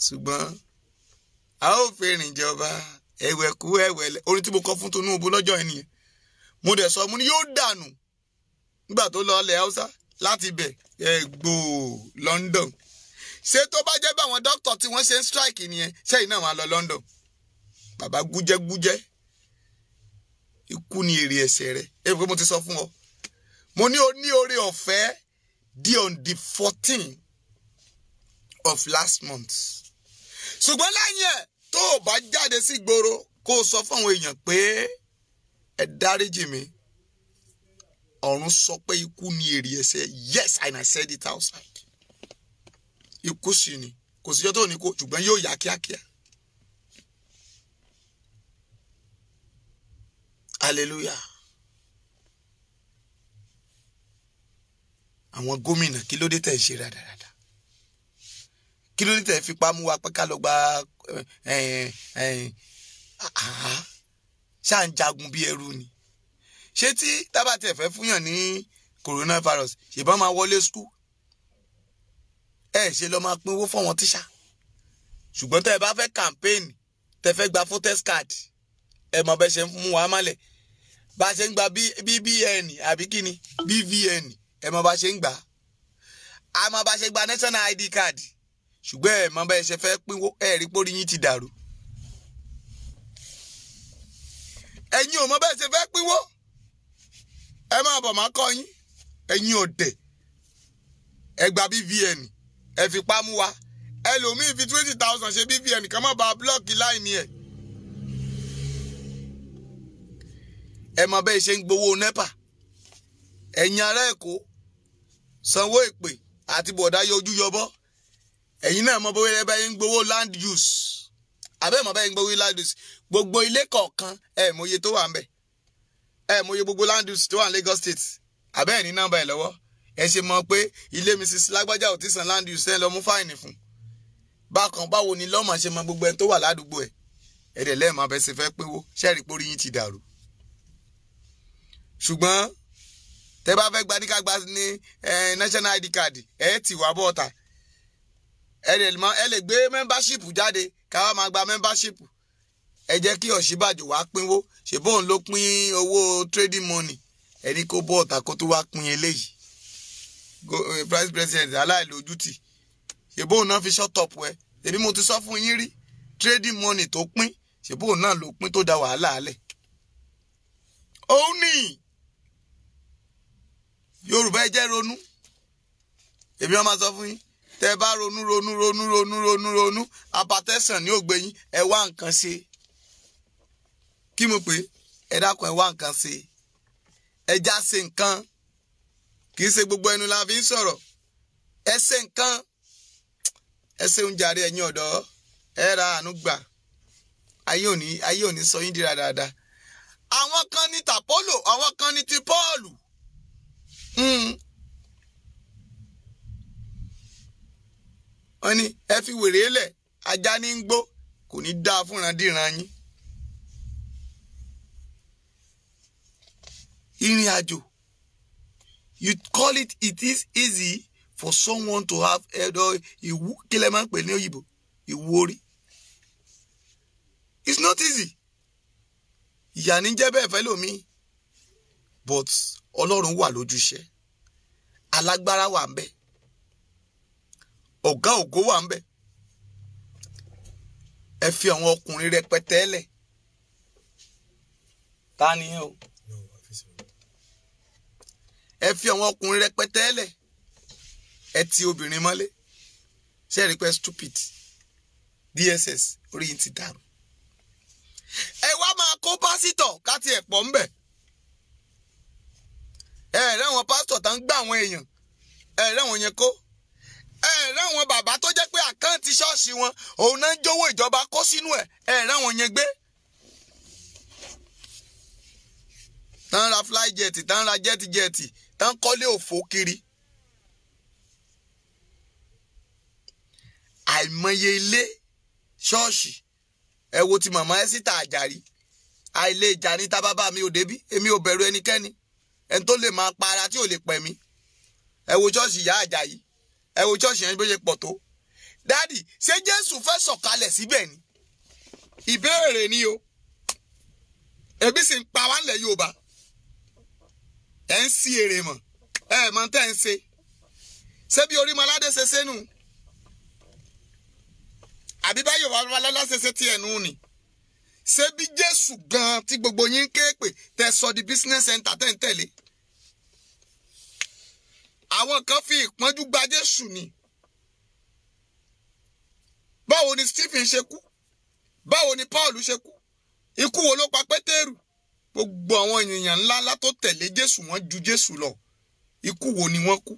Ṣùgbọ́n a ó fi rìn jọba ẹ̀wẹ̀ kú ẹ̀wẹ̀ lẹ̀. Orin tí mo kọ fún Tinubu lọ́jọ́ yẹn nìyẹn. Mo dẹ̀ sọ mo ní yóò dànù nígbà tó lọ ilẹ̀ Haúsá láti bẹ̀ gbòò London. Ṣé tó bá jẹ́ báwọn dókítà tí wọ́n ṣe ń strike nìyẹn, ṣẹ́yìn náà wọ́n á lọ London? Bàbá gújẹ́gújẹ́, ikú ni èrè ẹ̀ṣẹ̀ rẹ̀. Ẹ pé mo ti sọ fún ọ. Mo ní o ní oore ọ̀fẹ́ di on the 14th of last month. Ṣùgbọ́n lẹ́yìn ẹ̀ tó o bá jáde sí ìgboro kó o sọ fún àwọn èèyàn pé ẹ dáríjì mi. Ọ̀run sọ pé ikú ni èrè ẹ̀ṣẹ̀. Yes, and I said it outside. Ikú sì ni, kò síjọ́ tó ní kó, ṣùgbọ́n yóò yá kíákíá. Hallelujah. Àwọn gómìnà, kí ló dé tẹ̀ ń ṣe rádaràda? Kí ló dé tẹ̀ fipá mú wa pé ká lọ gba ṣáà ń jagun bí ẹrú ni? Ṣé tí tábà tẹ̀ fẹ́ fúnyàn ní coronavirus, ṣèbá máa wọlé skul? Ẹ ṣe lọ máa pín owó fún àwọn tíṣà. Ṣùgbọ́n tẹ́ ẹ bá fẹ́ campaign, tẹ́ fẹ́ gba voters card, ẹ mọ̀ bẹ́ẹ̀ ṣe ń mú wa mọ́lẹ̀. Bá a ṣe ń gba BBN àbí kí ni BVN, ẹ mọ̀ bá a ṣe ń gbà. A mọ̀ bá a ṣe gba national ID card. Ṣùgbọ́n ẹ mọ̀ bẹ́ẹ̀ ṣe fẹ́ pínwó, ẹ rí pórí yín ti dàrú. Ẹ̀yin ò mọ̀ bẹ́ẹ̀ ṣe fẹ́ pínwó. Ẹ máa bọ̀ máa kọ́ yín. Ẹ̀yin ọ̀dẹ̀, ẹ gba BVN, ẹ fipá mú wa. Ẹlòmíì fi 20,000 ṣe BVN kan má ba blọọkì láìní ẹ̀. Ẹ mọ̀ bẹ́ẹ̀ ṣe ń gbowó NEPA. Ẹ̀yin ará Èkó, Sanwó ìpè àti bọ̀dá yọjú yọbọ́. Ẹ̀yin náà mọ bóyá ẹ bá yín gbowó land use. Àbẹ́ mọ̀ bá yín gbowó land use. Gbogbo ilé kọ̀ọ̀kan ẹ̀ mọye tó wà ń bẹ̀. Ẹ̀ mọye gbogbo land use tó wà ní Lagos State. Àbẹ́ ẹ̀ ní nọ́mbà ẹ̀ lọ́wọ́. Ẹ ṣe mọ̀ pé ilé Mrs. Lágbájá ò ti san land use ẹ lọ mú fáìnì fún. Bákan báwo ni lọ́mọ ṣe mọ gbogbo ẹni tó wà ládùúgbò ẹ̀. Ẹ̀dẹ̀ lẹ́ẹ̀mọ abẹ́ ṣe fẹ́ pínwó ṣẹ́ẹ̀rì pórí yín ti dàrú. Ṣùgbọ́n tẹ́ bá fẹ́ gbaníkàgbà ní national ID card ẹ̀ tì wá bọ́ọ̀ta. Ẹ lè gbé membership jáde káwá máa gba membership. Ẹ jẹ́ kí Ọ̀ṣínbàjò wá pínwó, ṣe bóun ló pín owó trading money, ẹni kó bọ́ọ̀ta kó tó wá pín eléyìí. Vice president aláìlójútì, ṣe bóun náà fi shut up ẹ. Èmi mo ti sọ fún yín rí, trading money tó pín, ṣe bóun náà ló pín tó da wàhálà alẹ̀. Òun ní Yorùbá ẹ jẹ́ ronú. Èmi wọn máa sọ fún yín, tẹ́ bá ronú ronú ronú ronú ronú ronú, apatẹ́sàn ní ògbé yín, ẹ wá nǹkan ṣe. Kí mo pè é? Ẹ dákun, ẹ wá nǹkan ṣe. Ẹ já ṣe nǹkan. Kì í ṣe gbogbo ẹnu la fi ń sọ̀rọ̀. Ẹ ṣe nǹkan. Ẹ ṣe ń jàre ẹ̀yin ọ̀dọ́. Ẹ ra àánú gbà. Ayé òní sọ yín dira dáadáa. Àwọn kan ní tàpólò, àwọn kan ní ti Pọ́ọ̀lù. Wọ́n ní ẹ fi wèrè lẹ̀, ajá ní ń gbó, kò ní dáa fúnra díran yín. Ìrìn àjò, you call it, it is easy for someone to have ẹ̀dọ̀ ìwú, kí lẹ máa ń pè ní òyìnbó, ìwú orí. It's not easy. Ìyà ní jẹ́ bẹ́ẹ̀ fẹ́ lómi, but Ọlọ́run wà lójúṣe, alágbára wà ń bẹ, ọ̀gá ògo wà ń bẹ. Ẹ fi àwọn ọkùnrin rẹpẹtẹ lẹ̀. Ta ni ẹ o? Ẹ fi àwọn ọkùnrin rẹpẹtẹ lẹ̀. Ẹ ti obìnrin mọ́lé. Ṣé ẹ rí pé stupid? DSS orí yìí ti dàrú. Ẹ wá máa kó pásítọ̀ káti ẹ̀ pọ̀ ńbẹ̀. Ẹ rí àwọn pásítọ̀ tá ń gbà àwọn èèyàn. Ẹ rí àwọn yẹn kó. Ẹ rí àwọn bàbá tó jẹ́ pé àkáǹtì ṣọ́ọ̀ṣì wọn òun náà ń jówó ìjọba kó sínú ẹ̀. Ẹ rí àwọn yẹn gbé. Tán ra fly jet, tán ra jet jet, tán kọ́lé òfò kiri. Àìmọye ilé ṣọ́ọ̀ṣì. Ẹ wo ti màmá Ẹ́sítà Àjàrí. Àìlè ìjà ní tábábà mi ò débí, èmi ò bẹ̀rù ẹnikẹ́ni. Ẹni tó lè máa pa ara tí ò lè pẹ̀ mí. Ẹ wo ṣọ́ọ̀ṣì ìyá Àjàyí. Ẹ wo ṣọ́ọ̀ṣì yẹn bó ṣe pọ̀ tó. Dádì, ṣé Jésù fẹ́ sọ̀kalẹ̀ síbẹ̀ ni? Ìbéèrè ni o. Ebi sì ń pa wá nílẹ̀ Yorùbá. Ẹ ń sí èrè mọ̀. Ẹ mọ̀ tẹ́ ń ṣe. Ṣé bí Orímọládé ṣe ṣe nù? Àbí báyọ̀ Babalọ́lá ṣe ṣe tiẹ̀ nù ni? Ṣé bí Jésù gan-an tí gbogbo yín ké pè tẹ́ sọ di business center tẹ́ ń tẹ̀lé? Àwọn kan fi ìpọ́njú gba Jésù ni. Báwo ni Stephen ṣe kú? Báwo ni Paul ṣe kú? Ikú wo ló pa Pétérù? Gbogbo àwọn ènìyàn ńláńlá tó tẹ̀lé Jésù wọ́n ju Jésù lọ. Ikú wo ni wọ́n kú?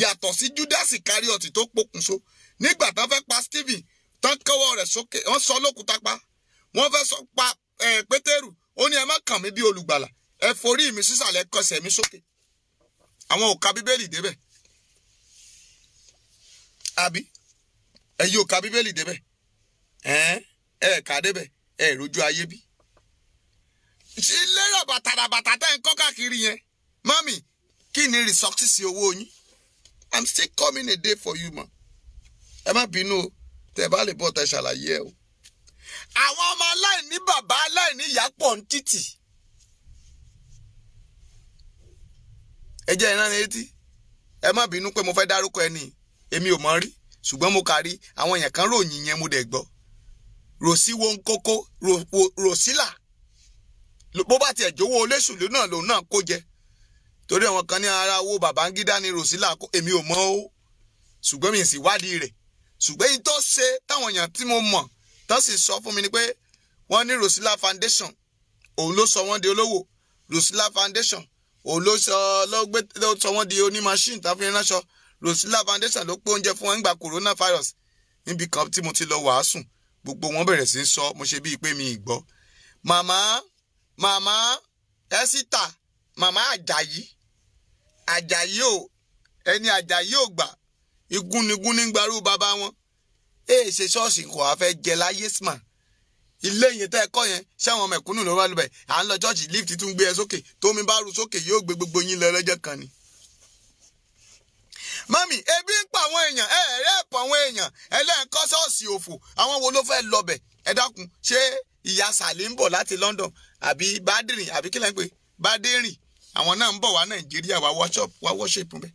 Yàtọ̀ sí Júdásì Káríọ̀tì tó pokùnso. Nígbà tán fẹ́ pa Stephen, tán kọ́wọ́ rẹ̀ sókè, wọ́n sọ lókùúta pa. Wọ́n fẹ́ sọ pa Pétérù, ó ní ẹ má kàn mí bí olùgbàlà, ẹ forí mi sísàlẹ̀ kọsẹ̀ mi sókè. Àwọn ò ka Bíbélì débẹ̀. Àbí? Ẹ yóò ka Bíbélì débẹ̀. Ẹ kà débẹ̀, ẹ rojú ayé bí. Ilé ràbàtàràbàtà tẹ́ ń kọ́ káàkiri yẹn. Mami, kí ni resources owó yín? I'm still coming a day for you, ma. Ẹ má bínú o, tẹ́ bá lè bọ́ tẹ́ ṣàlàyé ẹ o. Àwọn ọmọ aláìní bàbá aláìní ìyá pọ̀ ń títì. Ẹ jẹ́ ìran létí. Ẹ má bínú pé mo fẹ́ dárúkọ ẹni, èmi ò mọ̀ rí, ṣùgbọ́n mo kà rí àwọn èèyàn kan ròyìn yẹn mo dẹ̀ gbọ́. Ròsí wo ń kókó, ròsílà. Bó bá tiẹ̀ jówó olóṣèlú náà lòun náà kó jẹ. Torí àwọn kan ní ara owó Babangida ni ròsílà kó, èmi ò mọ̀ o. Ṣùgbọ́n mi sì wádìí rẹ̀. Ṣùgbọ́n èyí tó ṣe táwọn èèyàn tí mo mọ̀ tán sì sọ fún mi ni pé wọ́n ní Rosila Foundation òun ló sọ wọ́n di olówó. Rosila Foundation Òun ló sọ ló sọ wọ́n di oní machine tá fi ránṣọ. Rosila Foundation ló pé oúnjẹ fún wọn nígbà coronavirus. Níbi kan tí mo ti lọ wàásù, gbogbo wọn bẹ̀rẹ̀ sí í sọ, mo ṣe bíi pé mi ì gbọ́. Màmá màmá Ẹ́sítà, màmá Àjàyí, Àjàyí ò ẹni Àjàyí ò gbà, igúnnigún ní gbarú bàbá wọn. Èè ṣe ṣọ́ọ̀ṣì kò wá fẹ́ jẹ láyé sma. Ilé yẹn tẹ́ ẹ kọ́ yẹn, ṣé àwọn mẹ̀kúnnù ló wá lóbẹ̀? À ń lọ ṣọ́ọ̀ṣì, lift tún gbé ẹ sókè, tómi bá ru sókè yóò gbé gbogbo yín lọ lọ́jọ́ kan ni. Mami, ebi ń pa àwọn èèyàn, ẹ rẹ́ẹ̀pù àwọn èèyàn, ẹlẹ́ǹkọ́ ṣọ́ọ̀ṣì òfò, àwọn wo ló fẹ́ lọbẹ̀? Ẹ dákun, ṣé ìyá Sàlẹ̀ ń bọ̀ láti London àbí Bádìrìn àbí kílẹ̀ ń pè Bádìrìn? Àwọn náà ń bọ̀ wá Nàìjíríà wá worship bẹ́ẹ̀.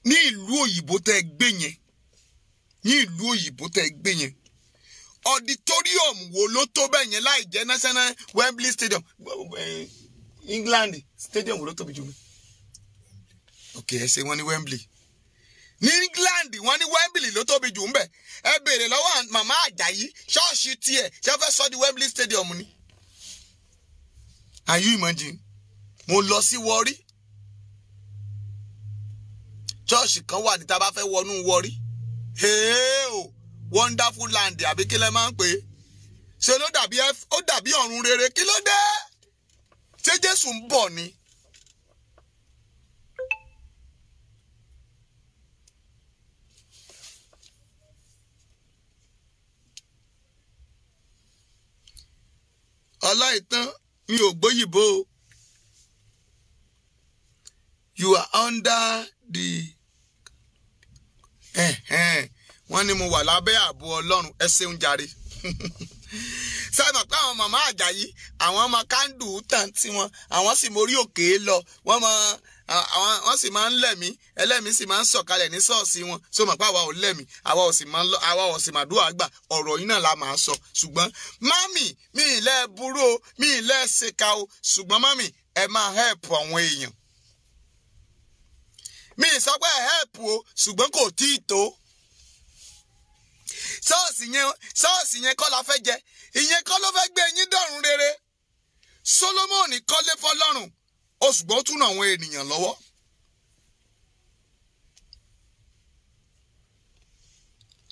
Ní ìlú òyìnbó tẹ́ ẹ gbé yẹn, ní ìlú òyìnbó tẹ́ ẹ gbé yẹn, auditorium wo ló tó bẹ́ẹ̀ yẹn láì jẹ́ National Wembley Stadium? England stadium wo ló tóbi jù mí? Ok, ẹ ṣe wọ́n ní Wembley. Ní England wọ́n ní Wembley ló tóbi jù ń bẹ̀. Ẹ béèrè lọ́wọ́ màmá Àjàyí, ṣọ́ọ̀ṣì tiẹ̀ ṣé fẹ́ sọ di Wembley Stadium ni? Are you imagine? Mo lọ sí Warri. Ṣọ́ọ̀ṣì kan wà ní tá a bá fẹ́ wọnú Warri. Hey o, wonderful land àbí kí lẹ máa ń pè é? Ṣé ló dàbí ó dàbí ọ̀run rere? Kí ló dé? Ṣé Jésù ń bọ̀ ni? Ọláìtàn, mi ò gbóyìnbó. You are under the wọ́n ní mo wà lábẹ́ ààbò Ọlọ́run, ẹ ṣeun jàre. Sábà pé àwọn màmá Àjàyí, àwọn ọmọ kándù tàn tí wọn, àwọn sì mórí òkè lọ, wọ́n mọ àwọn, wọ́n sì máa ń lẹ̀mí, ẹlẹ́mìí sì máa ń sọ̀kalẹ̀ ní ṣọ́ọ̀ṣì wọn. So mọ̀ pé àwa ò lẹ̀mí, àwa ò sì máa ń lọ, àwa ò sì máa dúrà gbà, ọ̀rọ̀ yìí náà la máa sọ. Ṣùgbọ́n mami, mi ì lẹ́ burú o, mi ì lẹ́ ṣèkà o, ṣùgbọ́n mami, ẹ máa help àwọn èèyàn. Mi ì sọ pé ẹ help o, ṣùgbọ́n kò tí ì tó. Ṣọ́ọ̀ṣì yẹn kọ́ la fẹ́ jẹ, ìyẹn kọ́ ló fẹ́ gbé yín dọ̀run rere. Solomoni kọ́lé fọlọ́run, ó ṣùgbọ́n ó tún àwọn ènìyàn lọ́wọ́.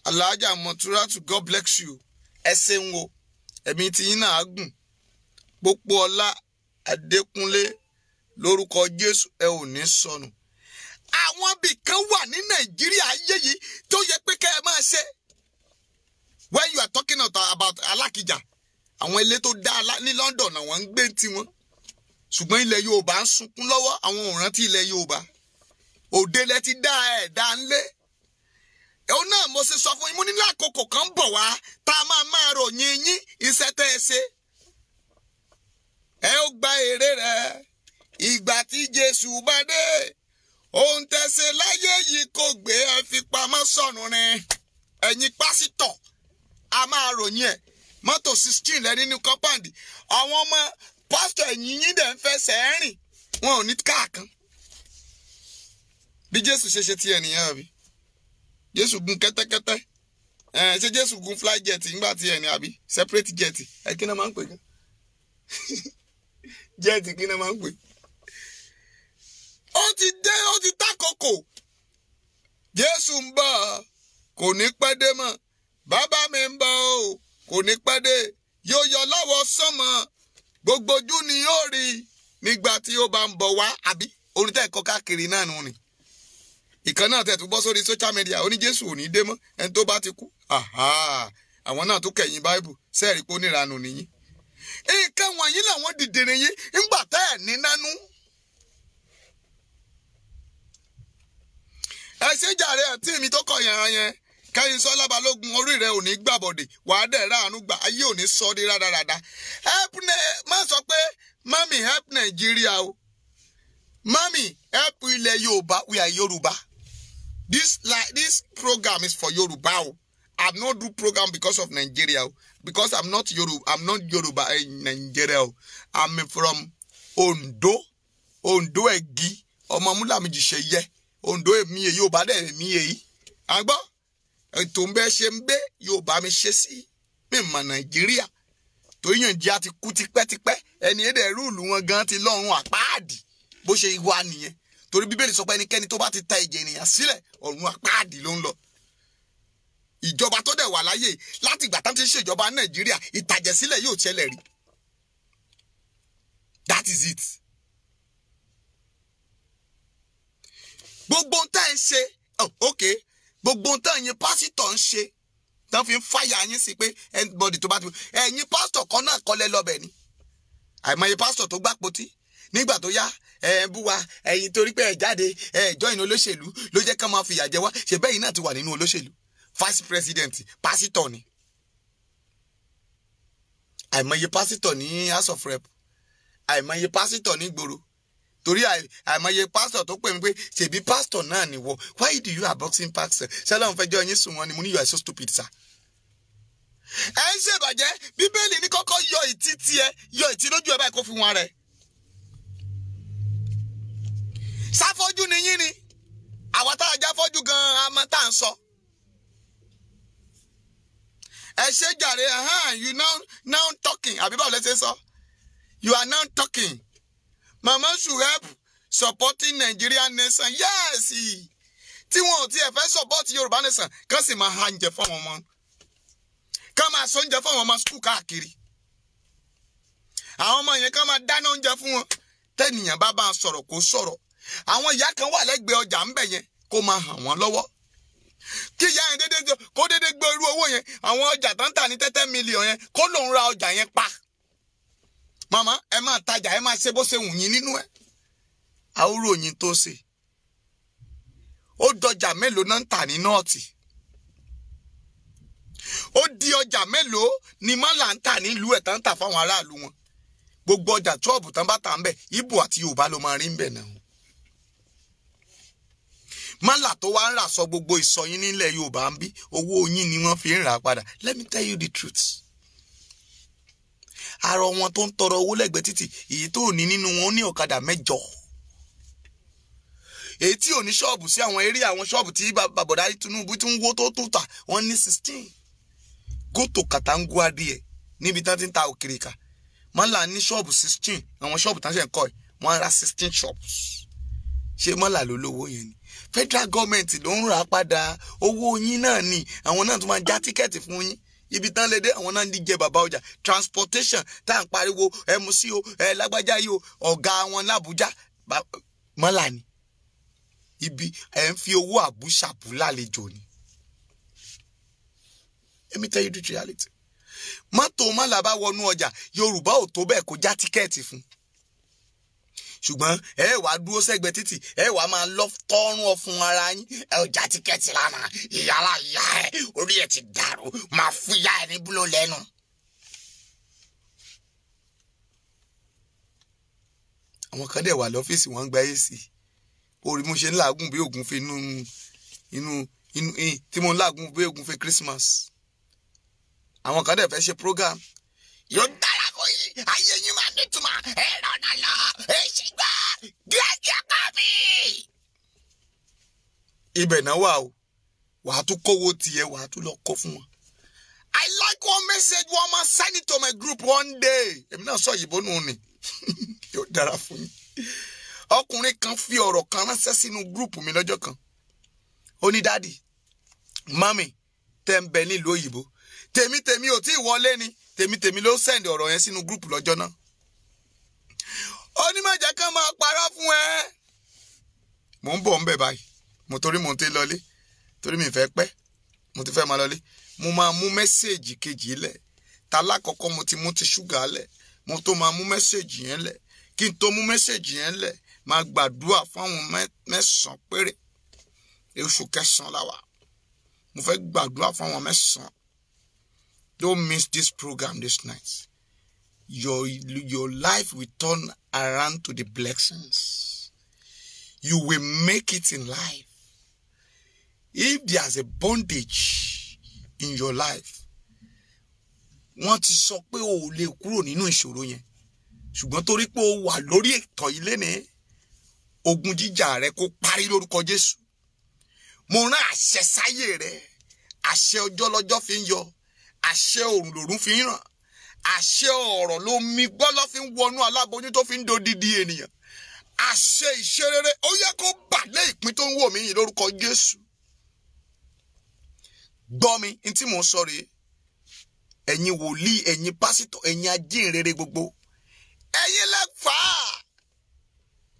Alhaja Mọ̀túrátù, God bless you. Ẹ ṣeun o, ẹ̀mí tí yín náà á gùn. Pópó Ọlá Adékúnlé, lórúkọ Jésù ẹ ò ní sọnù. Àwọn ibì kan wà ní Nàìjíríà ayé yìí tó yẹ pé kẹ́ ẹ máa ṣe. When you are talking about Alákìjà, àwọn ilé tó dá ní London àwọn ń gbé tiwọn. Ṣùgbọ́n ilẹ̀ Yorùbá ń sunkún lọ́wọ́, àwọn ò rántí ilẹ̀ Yorùbá. Òde lẹ ti dá ẹ̀ dá ń lé. Òun náà mo ṣe sọ fún yín, mo ní lákòókò kan ń bọ̀ wá tá a máa máa ròyìn yín iṣẹ́ tẹ́ ẹ ṣe. Ẹ ó gba èrè rẹ̀ ìgbà tí Jésù bá dé. Ohun tẹ́ ṣe láyé yìí kò gbé, ẹ fi pamọ́ sọ̀run rẹ̀. Ẹ̀yin pásítọ̀, a máa ròyìn ẹ̀. Mọ́tò 16 lẹ nínú kọ́pàǹdì. Àwọn ọmọ pásítọ̀ ẹ̀yìn yín dẹ̀ ń fẹsẹ̀ rìn, wọn ò ní káàkan. Bí Jésù ṣe ṣe ti ẹnìyàn àbí? Jésù gun kẹ́tẹ́kẹ́tẹ́. Ṣé Jésù gun fly jet nígbà tí ẹni àbí? Separate jet. Ẹ kí náà máa ń pè gan? Jet kí náà máa ń pè? Ó ti dé, ó ti tákòkò. Jésù ń bọ̀, kò ní pẹ́ dé mọ́. Bàbá mi ń bọ̀ o, kò ní pẹ́ dé. Yóò yọ lọ́wọ́ sánmọ̀, gbogbo ojú ni yóò rí nígbà tí ó bá ń bọ̀ wá. Àbí orin tẹ́ ẹ̀kọ́ káàkiri náà nù ni. Ìkan náà tẹ̀ tún bọ́ sórí social media, ó ní Jésù ò ní dé mọ́, ẹni tó bá ti kú. Àwọn náà tó kẹ̀yìn Báíbù, sẹ́ẹ̀rí pé oníranù nìyí. Nǹkan wọ̀nyí làwọn dìdìrín yín ńgbà tẹ́ ẹ̀ ní nánú. Ẹ ṣe jàre àǹtí mi tó kọ̀ yẹn yẹn. Kẹ́yìn Sọ́lá Balógun, orí rẹ̀ ò ní gbàbọ̀dè, wàá dẹ̀ ráàánú gbà, ayé ò ní sọ di rádaràda. Help má sọ pé mami help Nigeria o, mami help ilẹ̀ Yorùbá, we are Yorùbá. This program is for Yorùbá o. I'm not do program because of Nigeria o, because I'm not Yoruba, I'm not Yoruba in Nigeria o. I'm from Ondo, Ondo Ẹ̀gí, ọmọ Múlàmíjì ṣe yẹ, Ondo èmi èyí, Yorùbá dẹ̀ èmi èyí. Àgbọ̀ ètò ń bẹ́ ṣe ń gbé Yorùbá mi ṣe sí mi mọ̀ Nàìjíríà tó yàn jẹ́ àti kú tipẹ́tipẹ́. Ẹni èdè rúùlù wọn gan ti lọ́run àpáàdì bó ṣe wà nìyẹn. Torí Bíbélì sọ pé ẹnikẹ́ni tó bá ti ta ẹ̀jẹ̀ ènìyàn sílẹ̀ ọ̀run àpáàdì ló ń lọ. Ìjọba tó dẹ̀ wà láyé láti ìgbà tán ti ń ṣèjọba Nàìjíríà, ìtàjẹ̀sílẹ̀ yóò ṣẹlẹ̀ rí. That is it. Gbogbo ohun tá ẹ̀ ń ṣe, ok, gbogbo ohun tá ẹ̀yin pásítọ̀ ń ṣe tán fi ń fàyà yín sí pé anybody tó bá ti ẹ̀yin pásítọ̀ kan náà kọ́lẹ́ lọ́bẹ̀ ni. Àìmọye pásítọ̀ tó gbàpótí nígbà tó yá ẹ̀ ń bú wa, ẹ̀yin torí pé ẹ̀ jáde ẹ̀ join olóṣèlú ló jẹ́ ká máa fìyà jẹ wá. Ṣe bẹ́ẹ̀ yìí náà ti wà nínú olóṣèlú. Vice president pásítọ̀ ni. Àìmọye pásítọ̀ ní House of Rep, àìmọye pásítọ̀ ní gbòòrò. Torí àìmọye pásítọ̀ tó pè mí pé ṣèbí pásítọ̀ náà ni wọ, why do you are boxing pastor? Ṣẹlẹ̀ òun fẹjọ́ yín sùn wọn ni? Mo ní you are so stupid sir. Ẹ ń ṣèbàjẹ́. Bíbélì ní kọ́kọ́ yọ ìtì tiẹ̀, yọ ìtì lójú ẹ báyìí kó fi wọn rẹ̀. Sáfọ́jú ni yín ni, àwa tá a já fọ́jú gan-an a mọ̀ tá à ń sọ. Ẹ ṣe jàre, you now talking, àbí báwo lẹ ṣe sọ? You are now talking. Mama should help supporting Nigerian nation. Yes! Tí wọn ò tiẹ̀ fẹ́ support Yorùbá nation, kán sì máa ha oúnjẹ fáwọn ọmọ. Kán máa sọ oúnjẹ fáwọn ọmọ skul káàkiri. Àwọn ọmọ yẹn kán máa dáná oúnjẹ fún wọn. Tẹ́nìyàn bá bá a sọ̀rọ̀ kó sọ̀rọ̀. Àwọn ìyá kan wà lẹ́gbẹ̀ẹ́ ọjà ńbẹ̀ yẹn kó máa hàn wọ́n lọ́wọ́. Kí ìyá yẹn dédé kó dédé gbé irú owó yẹn, àwọn ọjà tó ń tà ní 10 mílíọ̀nù yẹn, kó lòun ra ọjà yẹn pa. Màmá ẹ máa tajà, ẹ máa ṣe bó ṣe wù yín nínú ẹ. Àwòrò yín tó ṣe. Ó dọjà mélòó náà ń tà ní nọ́ọ̀tì. Ó di ọjà mélòó ni mọ́là ń tà nílùú ẹ̀ tán ń tà fáwọn aráàlú wọn. Gbogbo ọjà túọ̀bù tán bá tà ń bẹ̀, Ìgbò àti Yorùbá ló máa rí ń bẹ̀ náà. Mọ́là tó wá ń rà sọ gbogbo ìsọ yín nílẹ̀ Yorùbá ń bí, owó yín ni wọ́n fi ń rà padà. Let me tell you the truth. Arọ wọn tó ń tọrọ owó lẹ́gbẹ̀ẹ́ títì, èyí tó ní nínú wọn ní ọ̀kadà 8. Èyí tí ò ní ṣọ́ọ̀bù sí àwọn eré àwọn ṣọ́ọ̀bù tí bàbọ̀dá Tinubu tí ń wó tó tún tà, wọ́n ní 16. Go to Katangua díẹ̀ níbi tí wọ́n ti ń ta òkèrèkà. Mọ́là ní ṣọ́ọ̀bù 16, àwọn ṣọ́ọ̀bù tán ṣe ń kọ́ ẹ̀, wọ́n ra 16 shops. Ṣé mọ́là ló lówó yẹn ni? Federal government ló ń rà padà, owó yín náà ni, àwọn náà tún máa já tíkẹ́ẹ̀tì fún yín. Ibi tán lédè àwọn náà ń díje bàbá ọjà. Transportation tá à ń pariwo MC o, ẹ lágbájá yìí o, ọ̀gá wọn l'Àbújá mọ́là ni. Ibi ẹ̀ ń fi owó àbúṣàbù lálejò ni. Let me tell you the reality. Mọ́tò mọ́là bá wọnú ọjà, Yorùbá ò tó bẹ́ẹ̀ kó já tíkẹ́ẹ̀tì fún. Ṣùgbọ́n ẹ wàá dúró sẹ́gbẹ̀ẹ́ títì, ẹ wàá máa lọ tọ́rùn ọ̀fun ara yín. Ẹ ò já tíkẹ́ẹ̀tì lánàá, ìyálà ìyá ẹ, orí ẹ ti dàrú, máa fún ìyá ẹ ní búlò lẹ́nu. Àwọn kan dẹ̀ wà lọ́fíìsì wọ́n ń gba AC. Orí mo ṣe ń làágùn bí ògùn fi inú inú inú tí mo ń làágùn bí ògùn fi Christmas. Àwọn kan dẹ̀ fẹ́ ṣe program. Yóò dára kó yí, ayé yín máa nítumọ̀, ẹ rọ̀nà lọ, ẹ ṣì gbà, gẹ́gẹ́ kọ́bí. Ibẹ̀ náà wà o, wàá tún kówó tiẹ̀, wàá tún lọ kó fún wọn. I like one message one man send it to my group one day. Èmi náà sọ òyìnbó nù ni, yóò dára fún yín. Ọkùnrin kan fi ọ̀rọ̀ kan ránṣẹ́ sínú gúrùpù mi lọ́jọ́ kan. Ó ní dádì, mami, tẹ́ ń bẹ nílùú òyìnbó. Tèmi ò tí ì wọlé ni. Tèmi ló sẹ́ndì ọ̀rọ̀ yẹn sínú gúrùpù lọ́jọ́ náà. Ó ní má jẹ́ kán máa parọ́ fún ẹ. Mò ń bọ̀ ń bẹ̀ báyìí. Mo torí mo ti lọlé. Torí mi fẹ́ pẹ́. Mo ti fẹ́ máa lọlé. Mo máa mú mẹ́sẹ̀gì kejì lẹ̀. Talákọ̀ọ́kọ́ mo ti mú ti ṣúgà lẹ̀. Mo tó máa mú mẹ́sẹ̀gì yẹn lẹ̀. Kí n tó mú mẹ́sẹ̀gì yẹn lẹ̀, máa gbàdúrà fáwọn 9 péré. Oṣù kẹsàn-án la wà. Mo fẹ́ gbàdúrà fáwọn 9. Don't miss this program this night. Your life will turn around to the blessings. You will make it in life. If there's a bondage in your life, wọ́n ti sọ pé o ò lè kúrò nínú ìṣòro yẹn. Ṣùgbọ́n torí pé o wà lórí ètò ilé ní ogun jíjà rẹ kó parí lórúkọ Jésù. Mo rán àṣẹ sáyé rẹ. Àṣẹ ọjọ́ lọ́jọ́ fi ń yọ. Àṣẹ òrùn lòrùn fi ń ràn. Àṣẹ ọ̀rọ̀ ló mi gbọ́ lọ́ fi ń wọnú aláboyún tó fi ń dodidi ènìyàn. Àṣẹ ìṣerere ó yẹ kó bà lé ìpín tó ń wò mí yìí lórúkọ Jésù. Gbọ́ mi, n tí mò ń sọ rèé. Ẹ̀yin wòlíì, ẹ̀yin pásítọ̀, ẹ̀yin ajínrere gbogbo, ẹ̀yin lẹ fà á.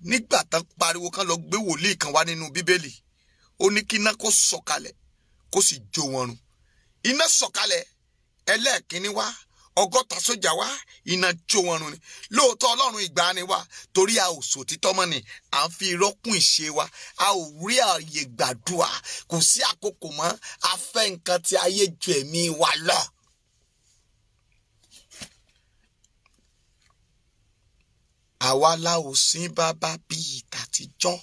Nígbà tán pariwo kan lọ gbé wòlíì kan wá nínú Bíbélì, ó ní kí iná kó sọ̀kalẹ̀ kó sì jó wọn run. Iná sọ̀kalẹ̀, ẹlẹ́ẹ̀kínní wá, 60 sójà wá, iná jó wọn run ni. Lóòótọ́ Ọlọ́run ìgbàanì wa, torí a ò sòtítọ́ mọ́ ni, à ń fi irọ́ kún ìṣe wa, a ò rí ààyè gbàdúrà, kò sí àkókò mọ́, a fẹ́ nǹkan tí ayé ju ẹ̀mí wa lọ. Àwa la ò sin bàbá bíi tàtijọ́.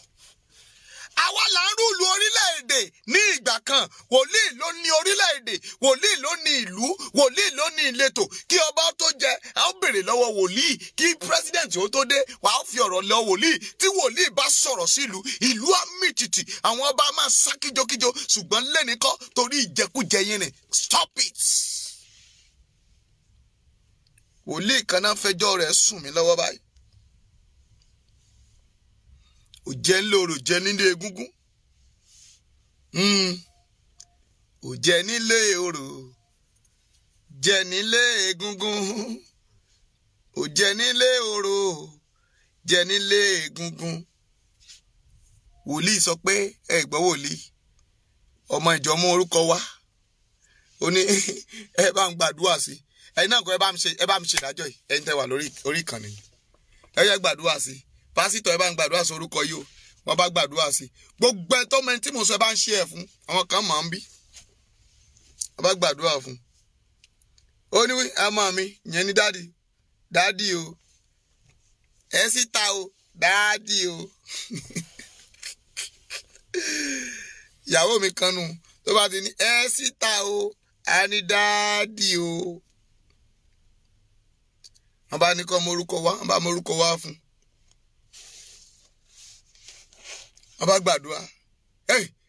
Àwa là ń rúlu orílẹ̀-èdè ní ìgbà kan. Wòlíì ló ní orílẹ̀-èdè, wòlíì ló ní ìlú, wòlíì ló ní ìletò. Kí ọba tó jẹ, a ó béèrè lọ́wọ́ wòlíì. Kí pírẹ́sídẹ̀ǹtì ó tó dé, wà á fi ọ̀rọ̀ lọ wòlíì. Tí wòlíì bá sọ̀rọ̀ sí ìlú, ìlú á mì tìtì, àwọn ọba máa sá kíjokíjo. Ṣùgbọ́n lẹ́ni kọ́ torí ìjẹkújẹ yín ni. Stop it! Wòlíì kan náà fẹjọ́ rẹ̀ sùn mí lọ́wọ́ báyìí. Òjẹ́ ńlẹ̀ orò jẹ́ nílé egúngún. Òjẹ́ nílé orò jẹ́ nílé egúngún. Òjẹ́ nílé orò jẹ́ nílé egúngún. Wòlíì sọ pé ẹ gbọ́ wòlíì, ọmọ ìjọ mú orúkọ wá. Ó ní ẹ bá ń gbàdúrà sí. Ẹ̀yin náà kọ́ ẹ bá mi ṣe ìdájọ́ yìí. Ẹ̀yin tẹ́ wà lórí ìkànnì yìí. Ẹ yẹ gbàdúrà sí. Pásítọ̀ ẹ bá ń gbàdúrà sí orúkọ yìí o. Wọ́n bá gbàdúrà sí. Gbogbo ẹ tó mọ ẹni tí mo sọ ẹ bá ń ṣe ẹ fún. Àwọn kan máa ń bí. Wọ́n bá gbàdúrà fún. Ó ní ọmọ mi yẹn ní dádì. Dádì o. Ẹ síta o. Dádì o. Ìyàwó mi kan nù tó bá ti ní ẹ síta o. A ní dádì o. Wọ́n bá ní kọ́ mọ orúkọ wá. Wọ́n bá mọ orúkọ wá fún. Wọ́n bá gbàdúrà.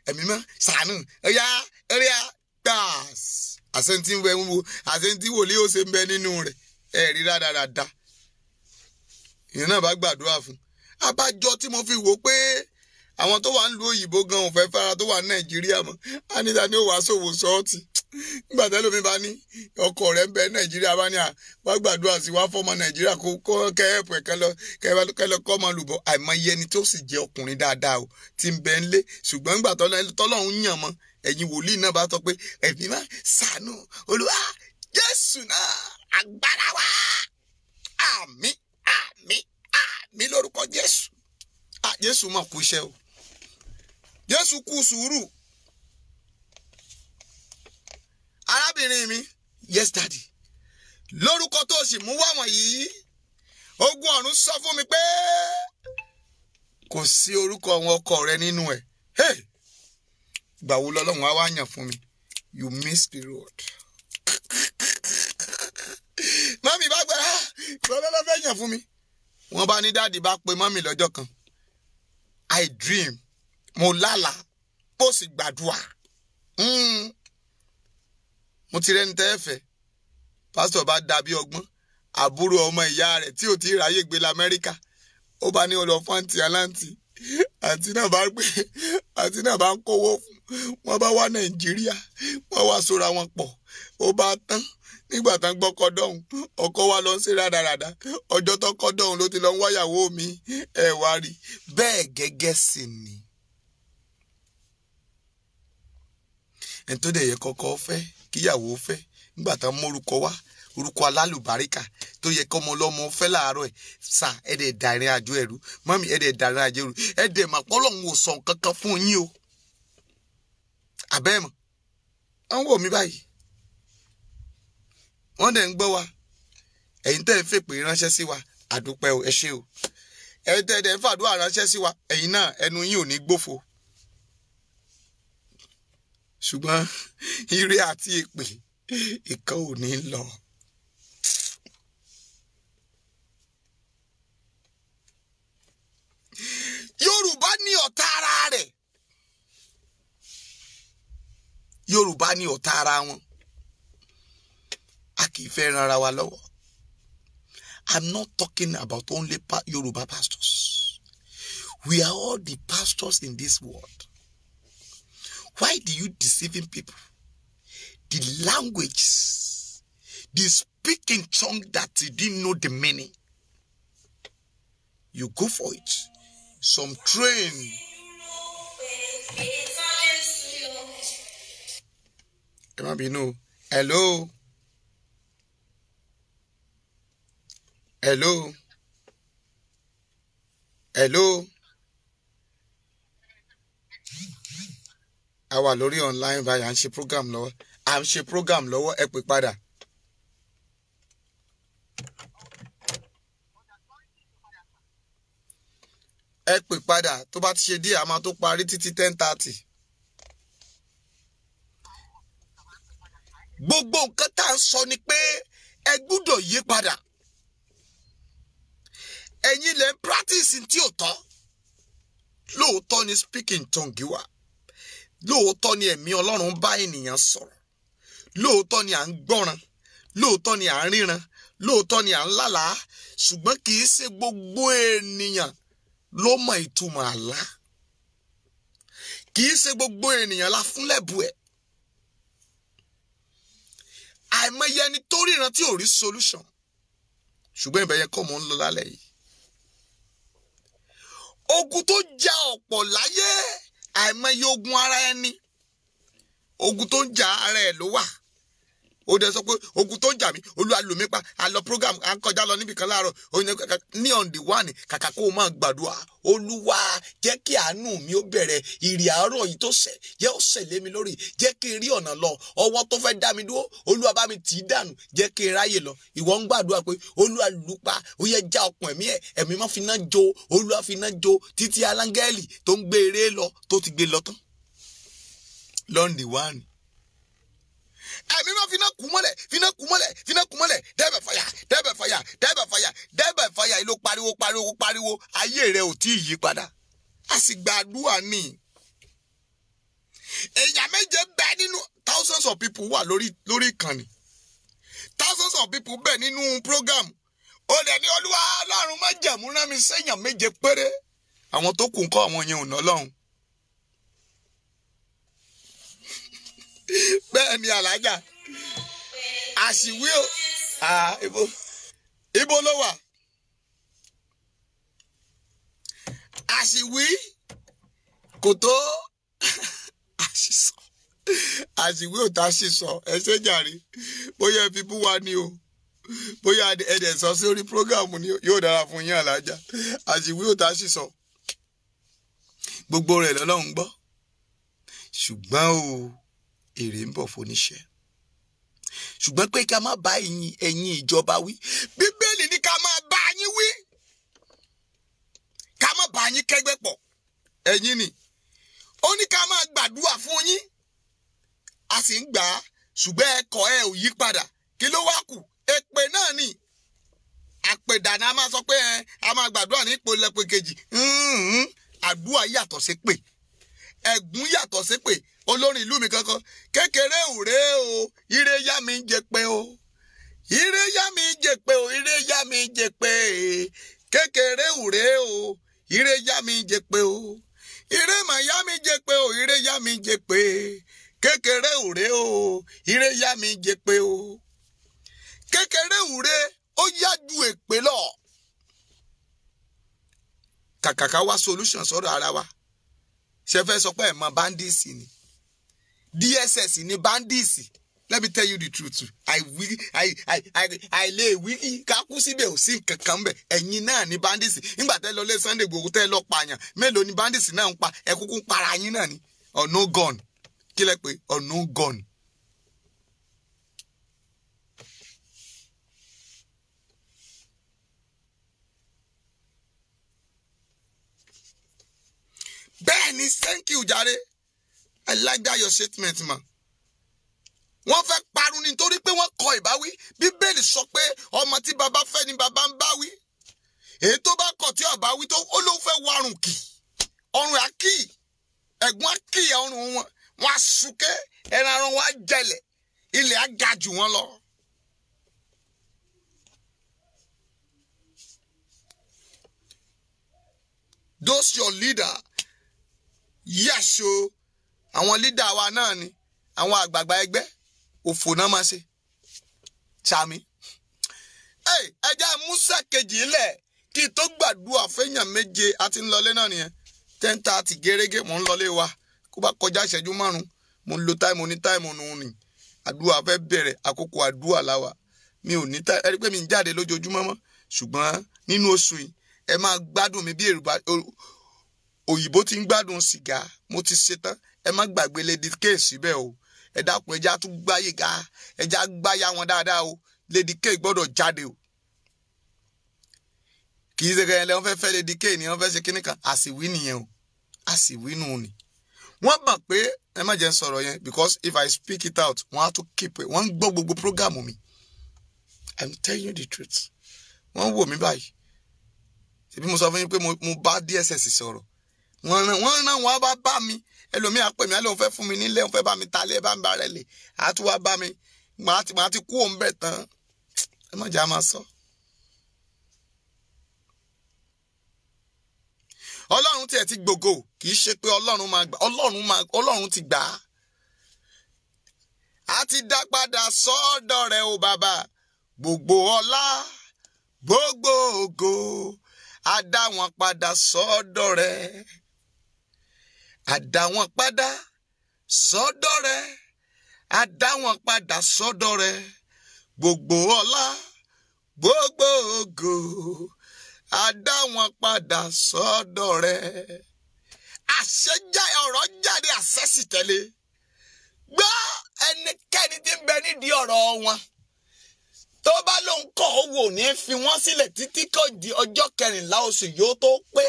Ẹ̀mí mọ́ ṣàánú ọ̀yá ọ̀yá gbàs. Àṣentí ń bẹ ń wo àṣentí wòlíì ó ṣe ń bẹ nínú rẹ̀ ẹ̀ rí rádaràda. Ìyẹn náà bá gbàdúrà fún. Abájọ tí mo fi wò pé àwọn tó wà ń lu òyìnbó gan ò fẹ́ fara tó wà ní Nàìjíríà mọ́. Anita ni ó wàá ṣòwò ṣọ́ọ̀tì. Nígbà tẹ́lẹ̀ mi bá ní ọkọ rẹ̀ ń bẹ Nàìjíríà bá ní à wá gbàdúrà sí wá fọmọ Nàìjíríà kó kẹ́ẹ̀pù ẹ̀ kẹ́lọ́ kọ́ ọmọ lùbọ̀. Àìmọye ẹni tó sì jẹ́ ọkùnrin dáadáa o ti ń bẹ ń lé. Ṣùgbọ́n nígbà tọ́lọ́run yàn mọ́, ẹ̀yin wòlíì náà bá sọ pé ẹ̀mí máa ṣàánú Olúwa Jésù náà agbára wa. Àmín àmín àmín lórúkọ Jésù. Jésù mà kú iṣẹ́ o. Jésù kú sùúrù. Arábìnrin mi, yes daddy, lórúkọ tó sì mú wá wọ̀nyí, ogun ọ̀run sọ fún mi pé kò sí orúkọ àwọn ọkọ rẹ nínú ẹ̀. Hey! Ìgbà wo lọ́lọ́run á wá yàn fún mi? You miss the road. Mọ́mí bá gbára, ìgbà fẹ́ yàn fún mi. Wọ́n bá ní dáàdì bá pe mọ́mí lọ́jọ́ kan. I dream, mo lálàá, mo sì gbàdúrà. Mo ti rẹ́ni tẹ́ fẹ́. Pásítọ̀ bá dàbí ọgbọ́n. Àbúrò ọmọ ìyá rẹ̀ tí ò tí ì ráyè gbé lamẹ́ríkà. Ó bá ní ọlọ́ fún àǹtí aláǹtí. Àǹtí náà bá gbé, àǹtí náà bá ń kówó fún. Wọ́n bá wá Nàìjíríà, wọ́n wá sora wọn pọ̀. Ó bá tán. Nígbà tán gbọ́kọ dọ̀hún, ọkọ wa lọ ń ṣe rádaràda. Ọjọ́ tọkọ dọ̀hún ló ti lọ ń wáyàwó mi. Ẹ wá rí. Bẹ́ẹ̀ gẹ́gẹ́ sì ni. Ẹni tó dẹ̀ yẹ kọ́kọ́ fẹ́, kíyàwó fẹ́, nígbà tán mórúkọ wá, orúkọ alálùbáríkà tó yẹ kọ́mọ ọlọ́mọ fẹ́ láàárọ̀ ẹ̀ sà, ẹ̀ dẹ̀ dà ìrìn àjò ẹ̀rú. Mọ́mí ẹ̀ dẹ̀ dà ìrìn àjò ẹ̀rú. Ẹ̀ dẹ̀ mà pọ́lọ́hún ò sọ nǹkan kan fún yín o. Àbẹ́ mọ̀, wọ́n wò mí báyìí. Wọ́n dẹ̀ ń gbọ́ wa. Ẹ̀yin tẹ́ ẹ fèpè ránṣẹ́ sí wa, àdúpẹ́ o, ẹ ṣé o. Ẹ̀yin tẹ́ ẹ dẹ̀ ń fàdúrà ránṣẹ́ sí wa, ẹ̀yin náà ẹnu yín ò ní gbófo. Ṣùgbọ́n ire àti èpè ìkan ò ní lọ. Yorùbá ní ọ̀tá ara rẹ̀. Yorùbá ní ọ̀tá ara wọn. A kì í fẹ́ ran ara wa lọ́wọ́. I'm not talking about only Yoruba pastors. We are all the pastors in this world. Why do you deceiving people? The language, the speaking tongue that you didn't know the meaning. You go for it. Some train. Ẹ má bínú. Hello. Hello. Hello. A wà lórí online báyìí, à ń ṣe program lọ́wọ́. À ń ṣe program lọ́wọ́, ẹ pè padà. Ẹ pè padà tó bá ti ṣe díẹ̀, a máa tó parí títí 10:30. Gbogbo nǹkan tá à ń sọ ni pé ẹ gbúdọ̀ yí padà. Ẹ̀yin lè practice tí ò tọ́. Lóòótọ́ ni speaking tongue wà. Lóòótọ́ ni ẹ̀mí Ọlọ́run bá ènìyàn sọ̀rọ̀. Lóòótọ́ ni à ń gbọ́ràn. Lóòótọ́ ni à ń ríran. Lóòótọ́ ni à ń lálàá. Ṣùgbọ́n kì í ṣe gbogbo ènìyàn ló mọ ìtumọ̀ àlá. Kì í ṣe gbogbo ènìyàn la fún lẹ́bù ẹ̀. Àìmọye ẹni tó ríran tí ò rí solution. Ṣùgbọ́n ibẹ̀ yẹn kọ́ mò ń lọ lálẹ́ yìí. Ogun tó ja ọ̀pọ̀ láyé, àìmọye ogun ara ẹni. Ogun tó ń ja ara ẹ̀ ló wà. Ó dẹ̀ sọ pé ogun tó ń jà mí, Olúwa lò mí pa. A lọ program, à ń kọjá lọ níbi kan láàárọ̀. Ní on the one, kàkà kó o máa gbàdúrà. Olúwa jẹ́ kí àánú mi ó bẹ̀rẹ̀ ìrì àárọ̀ yìí tó ṣẹ̀, jẹ́ ó ṣẹ̀ lé mi lórí, jẹ́ kí n rí ọ̀nà lọ. Ọwọ́ tó fẹ́ dá mi dúró, Olúwa bá mi tì í dànù, jẹ́ kí n ráyè lọ. Ìwọ ń gbàdúrà pé Olúwa lù pa, ó yẹ já ọkùn ẹ̀mí ẹ̀, ẹ̀mí má fi iná jó, Olúwa fi iná jó títí alángẹ́lì tó ń gbé eré lọ tó ti gbé lọ tán. Lọ́ndì one. Ẹ̀mí máa fi iná kú mọ́lẹ̀, fi iná kú mọ́lẹ̀, fi iná kú mọ́lẹ̀, dẹ́bẹ̀ fàyà, dẹ́bẹ̀ fàyà, dẹ́bẹ̀ fàyà, dẹ́bẹ̀ fàyà, ló pariwo pariwo pariwo, ayé rẹ̀ ò tí ì yí padà. A sì gbàdúrà ní. Èèyàn méje bẹ nínú thousands of people wà lórí ìkànnì. Thousands of people bẹ nínú program. Ó dẹ̀ ní Olúwa Ọlọ́run májẹ̀mú rán mi séèyàn méje péré. Àwọn tó kù ń kọ́ àwọn yẹn ò ná lọ́hùn. Bẹ́ẹ̀ ni alájà àṣìwí o, ibo ló wà? Àṣìwí kò tó àṣìsọ, àṣìwí ò tá àṣìsọ. Ẹ ṣe jàre, bóyá ẹ fi bú wa ni o, bóyá ẹ dẹ̀ sọ sí orí prógámù ni yóò dára fún yín alájà. Àṣìwí ò tá àṣìsọ, gbogbo rẹ̀ lọ́lọ́run gbọ́. Ṣùgbọ́n o, èrè ń bọ̀ fóníṣẹ́. Ṣùgbọ́n pé ká má bá ẹ̀yin ìjọba wí. Bíbélì ní ká má bá yín wí. Ká má bá yín kẹ́gbẹ́ pọ̀. Ẹ̀yin ni. Ó ní ká má gbàdúrà fún yín. A sì ń gbà á. Ṣùgbọ́n ẹ kọ̀ ẹ ò yí padà. Kí ló wá kù? Èpè náà ni. Àpèdànà a máa sọ pé a máa gbàdúrà ní ipò lẹ́pẹ̀ kejì. Àdúrà yàtọ̀ sí pè. Ẹ̀gún yàtọ̀ sí pè. Olórin ìlú mi kankan kékeré òré o, ire yá mi jẹ pé o, ire yá mi jẹ pé o, ire yá mi jẹ pé, kékeré òré o, ire yá mi jẹ pé o, ire mà yá mi jẹ pé o, ire yá mi jẹ pé, kékeré òré o, ire yá mi jẹ pé o. Kékeré òré ó yá ju èpè lọ. Kàkàkà wá solution sọ́dọ̀ ara wa. Ṣe fẹ́ sọ pé ẹ̀ mọ bandits ni? DSS ni bandits. Let me tell you the truth. Àìlè wí ká kú síbẹ̀ ò sí nǹkan kan bẹ̀. Ẹ̀yin náà ni bandits. Nígbà tẹ́ lọ lé Sunday Igboho tẹ́ lọ pààyàn, mélòó ni bandits náà ń pa? Ẹ kúkú ń para yín náà ni. Ọ̀nà gun. Kí lẹ pé? Ọ̀nà gun. Bẹ́ẹ̀ ni, thank you jàre. I like that your statement, ma. Wọ́n fẹ́ parun nítorí pé wọ́n kọ ìbáwí. Bíbélì sọ pé ọmọ tí baba fẹ́ ni baba ń báwí. Èyí tó bá kọ̀ tí ọba wí tó ó ló fẹ́ warùn kì. Ọrùn á kì, ẹ̀gún á kì ọrùn wọn. Wọ́n á súnké, ẹran ara wọn á jẹlẹ̀, ilẹ̀ á ga jù wọ́n lọ. Those your leader. Yes o, àwọn leader wa náà ni àwọn àgbààgbà ẹgbẹ́ òfò náà máa ṣe. Sàmì. Ẹ jẹ́ Musa kejì lẹ̀ kí n tó gbàdúrà fẹ́yàn méje àti ńlọlé náà nìyẹn. 10:30 gẹ́gẹ́ mò ń lọlé wa. Kó bá kọjá ìṣẹ́jú márùn-ún mò ń lo táìmù ní táìmù nù ní. Àdúrà fẹ́ bẹ̀rẹ̀ àkókò àdúrà láwa. Mi ò ní táìmù, ẹ rí pé mi ń jáde lójoojúmọ́ mọ́. Ṣùgbọ́n nínú oṣù yìí ẹ máa gbádùn mi bí òyìnbó ti ń gbádùn sìgá. Mo ti ṣetán, ẹ má gbàgbé Lady K síbẹ̀ o. Ẹ dákun, ẹja tún gbáyé ga, ẹja gbáyà wọn dáadáa o. Lady K gbọ́dọ̀ jáde o. Kì í ṣe kẹyìn lẹ́wọ́n fẹ́ fẹ́ Lady K ni wọ́n fẹ́ ṣe kíní kan, àṣìwí nìyẹn o, àṣìwí nù ni. Wọ́n mọ̀ pé ẹ má jẹ́ n sọ̀rọ̀ yẹn because if I speak it out, wọ́n á tún keep it. Wọ́n ń gbọ́ gbogbo program mi. I'm telling you the truth. Wọ́n wò mí báyìí. Ṣèbí mo sọ fún yín pé mo bá DSS sọ̀rọ̀. Wọ́n rán wọn bá bá mi. Ẹlòmíì á pè mí, á lóun fẹ́ fún mi nílé, òun fẹ́ bá mi talé, bá mi bá rẹ̀ lè. Á tún wá bá mi. Màá ti kú òun bẹ̀ tán. Ẹ má jẹ́ á máa sọ. Ọlọ́run tiẹ̀ ti gbògo, kì í ṣe pé Ọlọ́run máa gbà, Ọlọ́run ti gbà á. A ti dá padà sọ́dọ̀ rẹ̀ o bàbá. Gbogbo ọlá, gbogbo ògo, a dá wọn padà sọ́dọ̀ rẹ̀. A dá wọn padà sọ́dọ̀ rẹ̀. A dá wọn padà sọ́dọ̀ rẹ̀. Gbogbo ọlá, gbogbo ògo, a dá wọn padà sọ́dọ̀ rẹ̀. Àṣẹ jáde, ọ̀rọ̀ jáde, àṣẹ sì tẹ̀lé. Gbọ́ ẹnikẹ́ni tí ń bẹ nídìí ọ̀rọ̀ wọn. Tó bá lóun kọ̀ ó wò ní fi wọ́n sílẹ̀ títí kò di ọjọ́ kẹrìnlá oṣù yóò tó pé.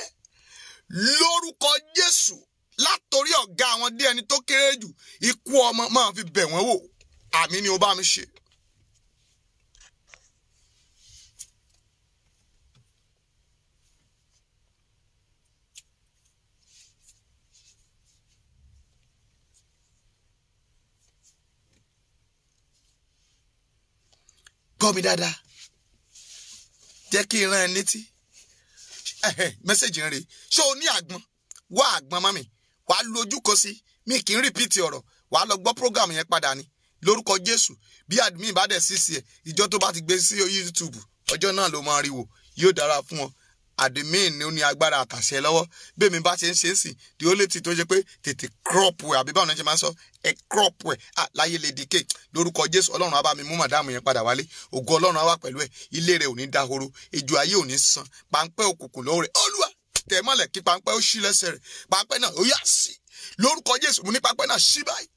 Lórúkọ Jésù, látòrí ọ̀gá àwọn dé ẹni tó kéré jù, ikú ọmọ máa fi bẹ̀ wọ́n wò. Àmín ni ó bá mi ṣe. Gbọ́ mi dáadáa, jẹ́ kí n rán ẹ létí. Mẹ́sẹ̀gì rẹ̀, ṣé o ní àgbọn? Wá àgbọn mọ́ mi, wàá lu ojú kan sí mi, kì í rìpíìtì ọ̀rọ̀, wàá lọ gbọ́ prógàmù yẹn padà ni. Lórúkọ Jésù, bí admin bá dẹ̀ sísì ẹ̀, ìjọ tó bá ti gbé sí YouTube, ọjọ́ náà ló máa rí wò, yóò dára fún ọ. Admin ni ó ní agbára àtàṣẹ lọ́wọ́. Bẹ́ẹ̀ mi bá ṣe ń ṣe é sì, the only thing tó ṣe pé tètè crop ẹ̀, àbí báwọn ṣe máa ń sọ, ẹ crop ẹ̀ láyé Lady K. Lórúkọ Jésù, Ọlọ́run á bá mi mú màdáàmù yẹn padà wálé. Ògo Ọlọ́run á wà pẹ̀lú ẹ̀, ilé rẹ̀ ò ní dahoro, ejò ayé ò ní san, páńpẹ́ òkùnkùn lọ́wọ́ rẹ̀. Olúwa tẹ̀ mọ́lẹ̀ kí páńpẹ́ ó ṣí lẹ́sẹ̀ rẹ̀, páńpẹ́ náà ó yá sí. Lórúkọ Jésù, mo ní pápẹ́ náà ṣí báyìí.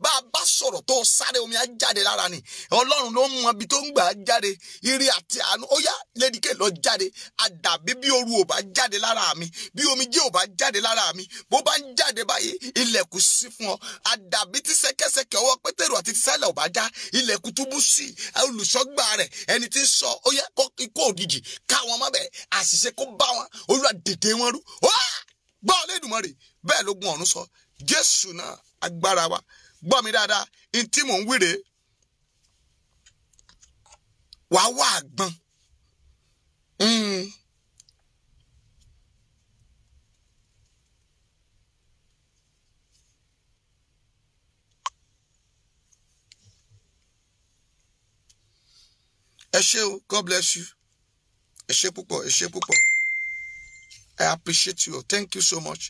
Bá a bá sọ̀rọ̀ tó sáré omi á jáde lára ni. Ọlọ́run ló mọ ibi tó ń gbà á jáde. Ire àti àánú ó yá Lady K lọ jáde. Àdàbí bí oru ò bá jáde lára mi, bí omijé ò bá jáde lára mi, bó bá ń jáde báyìí, ilẹ̀kùn ṣí fún ọ. Àdàbí tí ṣẹ̀kẹ̀ṣẹ̀kẹ̀ ọwọ́ Pétérù àti Sílà ò bá já, ilẹ̀kùn túbú sí olùṣọ́gbà rẹ̀, ẹni tí ń sọ ó yá ikú òjijì káwọn mọ́bẹ̀, àṣìṣe kó bá wọn, Olúwa dìde wọn rú. Gbọ́ Olódùmarè, bẹ́ẹ̀ lógun ọ̀run sọ. Jésù náà agbára wa. Gbọ́ mi dáadáa, n tí mò ń wíre, wàá wá àgbọn. Ẹ ṣé o, God bless you. Ẹ ṣé púpọ̀, ẹ ṣé púpọ̀. I appreciate you. Thank you so much.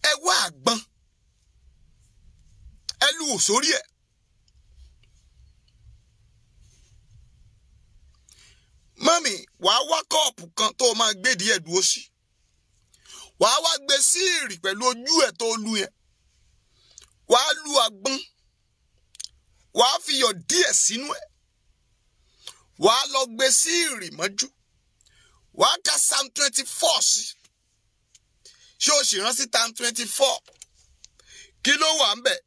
Ẹ wá àgbọn. Ẹ lù ú sórí ẹ̀. Mọ́mì, wàá wá kọ́ọ̀pù kan tó o máa gbé díẹ̀ dúró sí. Wàá wá gbé sí ìrì pẹ̀lú ojú ẹ̀ tó lu yẹn. Wàá lu àgbọn. Wàá fi iyọ̀ díẹ̀ sínú ẹ̀. Wàá lọ gbé sí ìrì mọ́jú. Wàá ka Psalm 24 sí. Ṣé o sì rántí Psalm 24? Kí ló wà ń bẹ̀?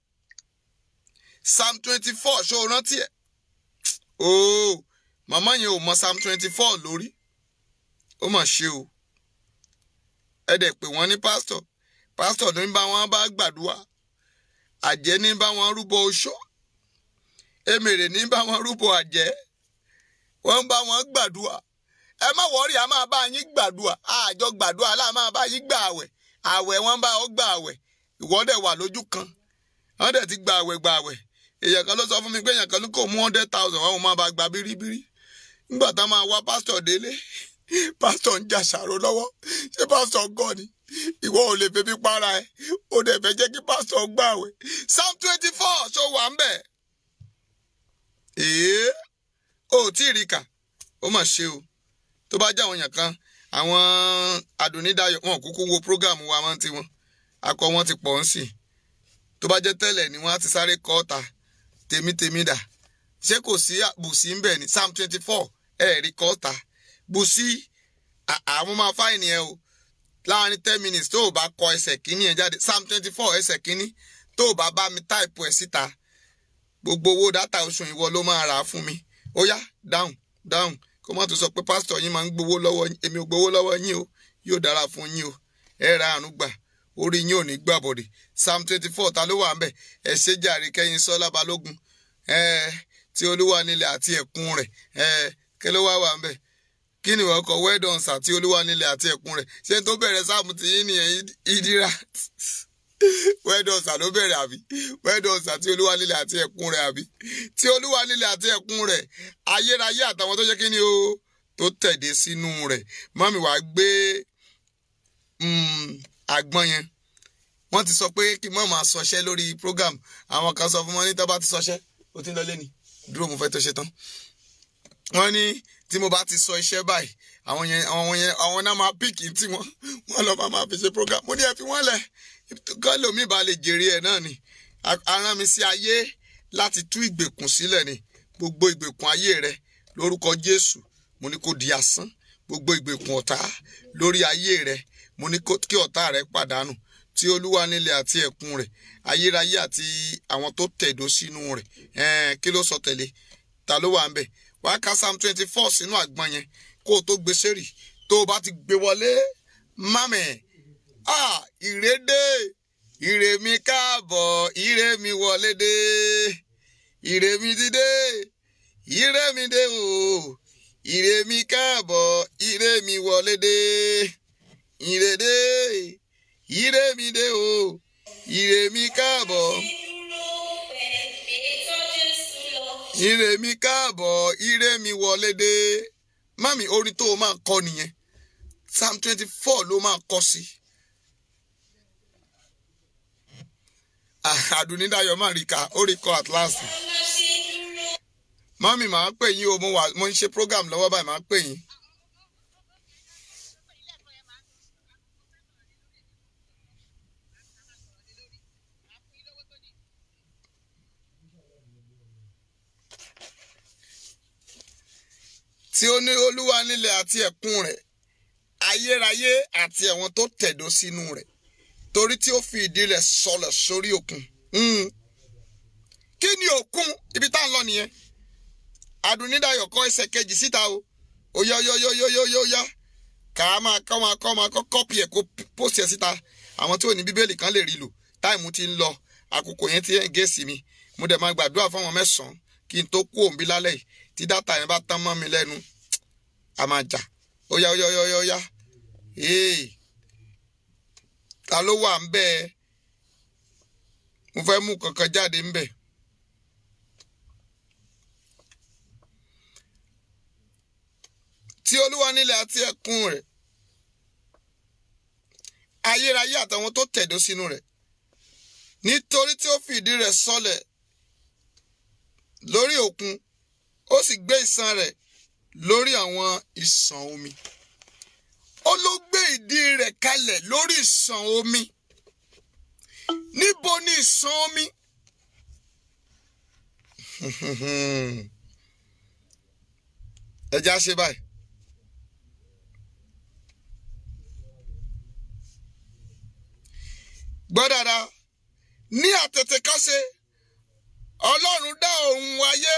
Psalm 24, ṣé o rántí ẹ̀? Ooo, màmá yẹn ò mọ Psalm 24 lórí. Ó mà ṣe o. Ẹ dẹ̀ pè wọ́n ní pásítọ̀. Pásítọ̀ ló ń bá wọn bá gbàdúrà. Àjẹ́ ní bá wọn rúbọ oṣó. Èmèrè ní bá wọn rúbọ àjẹ́. Wọ́n bá wọn gbàdúrà. Ẹ má wọ́ọ̀rì, a máa bá yín gbàdúrà. Àjọ gbàdúrà aláà máa bá yín gbà àwẹ̀. Àwẹ̀ wọ́n bá ọ gbà àwẹ̀. Ìwọ dẹ̀ wà lójú kan. Wọ́n dẹ̀ ti gbà àwẹ̀ gbà àwẹ̀. Èèyàn kan ló sọ fún mi pé èèyàn kan ló kò mú 100,000 wọn máa bá gba bíríbírí. Nígbà tá máa wá pásítọ̀ délé, pásítọ̀ ń jàṣàrò lọ́wọ́. Ṣé pásítọ̀ gọ̀ ni? Ìwọ ò lè febi para ẹ. O dẹ̀ fẹ́ jẹ́ kí pásítọ̀ gbà àwẹ̀. Psalm 24 ṣó wà ń bẹ̀. Èé, o ò tí ì rí kà, ó mà ṣe o. Tó bá jẹ́ àwọn èèyàn kan, àwọn Àdùnnídayọ̀ wọn kúkú wo program wa máa ń tiwọn. Akọ wọn ti pọ̀ ń sìn. Tó bá jẹ́ tẹ́lẹ̀ ni wọ́n á ti sáré kọ́ ọ̀tà. Tèmítèmí dà. Ṣé kò sí bùsí ń bẹ̀ ni? Psalm 24 ẹ̀ẹ́rì kọ́ ọ̀tà. Bùsí àwọn máa fáìní ẹ o. Láàárín 10 minutes tó o bá kọ ẹsẹ̀ kínní ẹ jáde. Psalm 24 ẹsẹ̀ kínní tó o bá bá mi táìpù ẹ síta. Gbogbo owó dátà oṣù ìwọ ló máa rà á fún mi. Ó yá, dáhùn dáhùn. Kó má tún sọ pé pásítọ̀ yín máa ń gbowó lọ́wọ́ yín. Èmi ò gbowó lọ́wọ́ yín o. Yóò dára fún yín o. Ẹ ra àánú gbà. Orí yín ò ní gbà bọ̀dẹ̀. Psalm 24 ta ló wà ń bẹ̀? Ẹ ṣe jàre Kẹ́yìn Sọ́lá Balógun. Ẹ tí Olúwa nílẹ̀ àti ẹ̀kún rẹ̀. Ẹ kí ló wá wà ń bẹ̀? Kí ni ìwọ kọ? Well done sir, tí Olúwa nílẹ̀ àti ẹ̀kún rẹ̀. Ṣé tó bẹ̀rẹ̀ sáàmù tí yín nìyẹn ìdíra? Well done sir ló bẹ̀rẹ̀ àbí? Well done sir, tí Olúwa nílẹ̀ àti ẹ̀kún rẹ̀ àbí? Tí Olúwa nílẹ̀ àti ẹ̀kún rẹ̀, ayérayé àtàwọn tó ṣe kí ni o tó tẹ̀dé sínú rẹ̀. Mọ́mì wàá gbé àgbọn yẹn. Wọ́n ti sọ pé kí mọ́ máa sọṣẹ́ lórí program. Àwọn kan sọ fún wọn ní tó bá ti sọṣẹ́, ó ti ń lọ lé ni. Dúró, mo fẹ́ tó ṣe tán. Wọ́n ní tí mo bá ti sọ iṣẹ́ báyìí, àwọn yẹn àwọn náà máa píìkì tí wọ́n lọ máa fi ṣe program. Mo ní ẹ fi wọ́n lẹ̀, kọ́ lómi bá lè jèrè ẹ̀ náà ni. A rán mi sí ayé láti tú ìgbèkùn sílẹ̀ ni. Gbogbo ìgbèkùn ayé rẹ lórúkọ Jésù, mo ní kó di asán. Gbogbo ìgbèkùn ọ̀tá lórí ayé rẹ, mo ní kí ọ̀tá rẹ pàdánù. Tí Olúwa nílẹ̀ àti ẹ̀kún rẹ̀, ayérayé àti àwọn tó tẹ̀dó sínú rẹ̀. Kí ló sọ tẹ̀lé? Ta ló wà ń bẹ̀? Wàá ka Psalm 24 sínú àgbọn yẹn kó o tó gbé sẹ́rì. Tó o bá ti gbé wọlé, mami, ire dé, ire mi káàbọ̀, ire mi wọlé dé, ire mi ti dé, ire mi dé o, ire mi káàbọ̀, ire mi wọlé dé, ire dé, ire mi dé o, ire mi káàbọ̀, ire mi káàbọ̀, ire mi wọlé dé. Mami, orin tó o máa kọ nìyẹn. Psalm 24 ló máa kọ sí. Àdùnnídayọ̀ máa rí ka, ó rí kọ at last. Mami, màá pè yín o, mo ń ṣe program lọ́wọ́ báyìí, màá pè yín. Tí ó ní Olúwa nílẹ̀ àti ẹ̀kún rẹ̀, ayérayé àti àwọn tó tẹ̀dó sínú rẹ̀, torí tí ó fi ìdí rẹ̀ sọlẹ̀ sórí òkun. Kí ni òkun? Ibi tá à ń lọ nìyẹn. Àdùnnídayọ̀ kọ ẹsẹ̀ kejì síta o. Ó yá yá yá yá yá yá. Kà á máa kọ́ máa kọ́ máa kọ́ kọ́pì ẹ̀ kó pósì ẹ̀ síta. Àwọn tí ò ní Bíbélì kan lè rí lò. Táìmù ti ń lọ. Àkókò yẹn ti ń gé sí mi. Mo dẹ̀ máa gbàdúrà fún àwọn 9 kí n tó kú òǹbí lálẹ́ yìí. Tí dátà yẹn bá tán mọ́ mi lẹ́nu, a máa jà. Ó yá ó yá ó yá ó yá. Ta ló wà ń bẹ́ẹ̀? Mo fẹ́ mú kankan jáde ń bẹ̀. Tí Olúwa nílẹ̀ àti ẹ̀kún rẹ̀, ayérayé àtàwọn tó tẹ̀dó sínú rẹ̀, nítorí tí ó fi ìdí rẹ̀ sọlẹ̀ lórí òkun, ó sì gbé ìsàn rẹ̀ lórí àwọn ìsàn omi. Ó ló gbé ìdí rẹ̀ kalẹ̀ lórí ìsàn omi. Níbo ni ìsàn omi? Ẹ já ṣe báyìí. Gbọ́ dáadáa. Ní àtètèkọ́ṣe, Ọlọ́run dá ọ̀run ayé,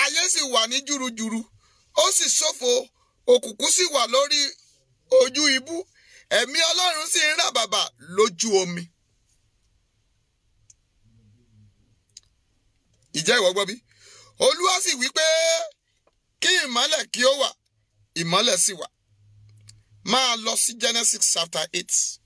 ayé sì wà ní júrujùru, ó sì ṣófo, òkùnkùn sì wà lórí ojú ibú, ẹ̀mí Ọlọ́run sì ń ràbàbà lójú omi. Ìjẹ́ ìwọ gbọ́ bí? Olúwa sì wí pé kí ìmọ́lẹ̀ kí ó wà, Ìmọ́lẹ̀ sì wà. Máa lọ sí Genesis chapter 8.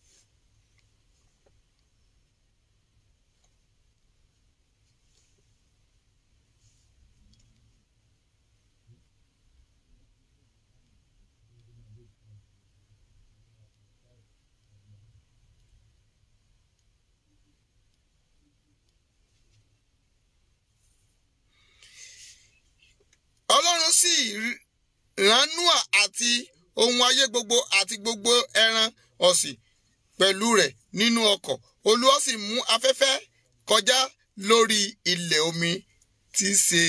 Ọlọ́run sì rán Nóà àti ohun ayé gbogbo àti gbogbo ẹran ọ̀sìn pẹ̀lú rẹ̀ nínú ọkọ̀. Olúwa sì mú afẹ́fẹ́ kọjá lórí ilẹ̀ omi tí sì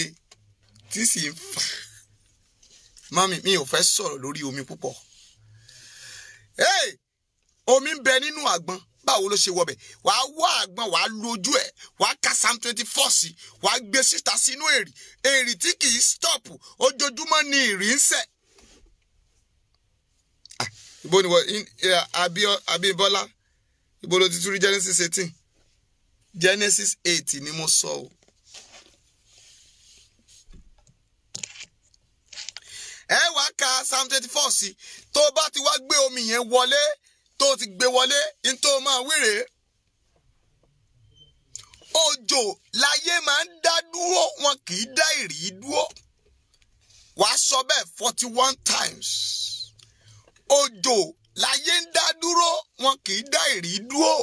ń fà. Mami, mi ò fẹ́ sọ̀rọ̀ lórí omi púpọ̀. Hey! Omi ń bẹ nínú àgbọn. Báwo ló ṣe wọbẹ̀? Wàá wá àgbọn, wàá lójú ẹ̀, wàá ka Psalm 24 sí, wàá gbé síta sínú èrì. Èrì tí kì í stop, ojoojúmọ́ ni ìrì ń sẹ̀. Ibo ni wọ́n Abímbọ́lá, ibo ló ti tún rí Genesis 18? Genesis 8 ni mo sọ o. Ẹ wàá ka Psalm 24 sí, tó bá ti wá gbé omi yẹn wọlé, tó ti gbé wọlé, ní tó máa wíre. Òjò láyé máa ń dá dúró, wọn kì í dá ìrì dúró. Wàá sọ bẹ́ẹ̀ 41 times. Òjò láyé ń dá dúró, wọn kì í dá ìrì dúró.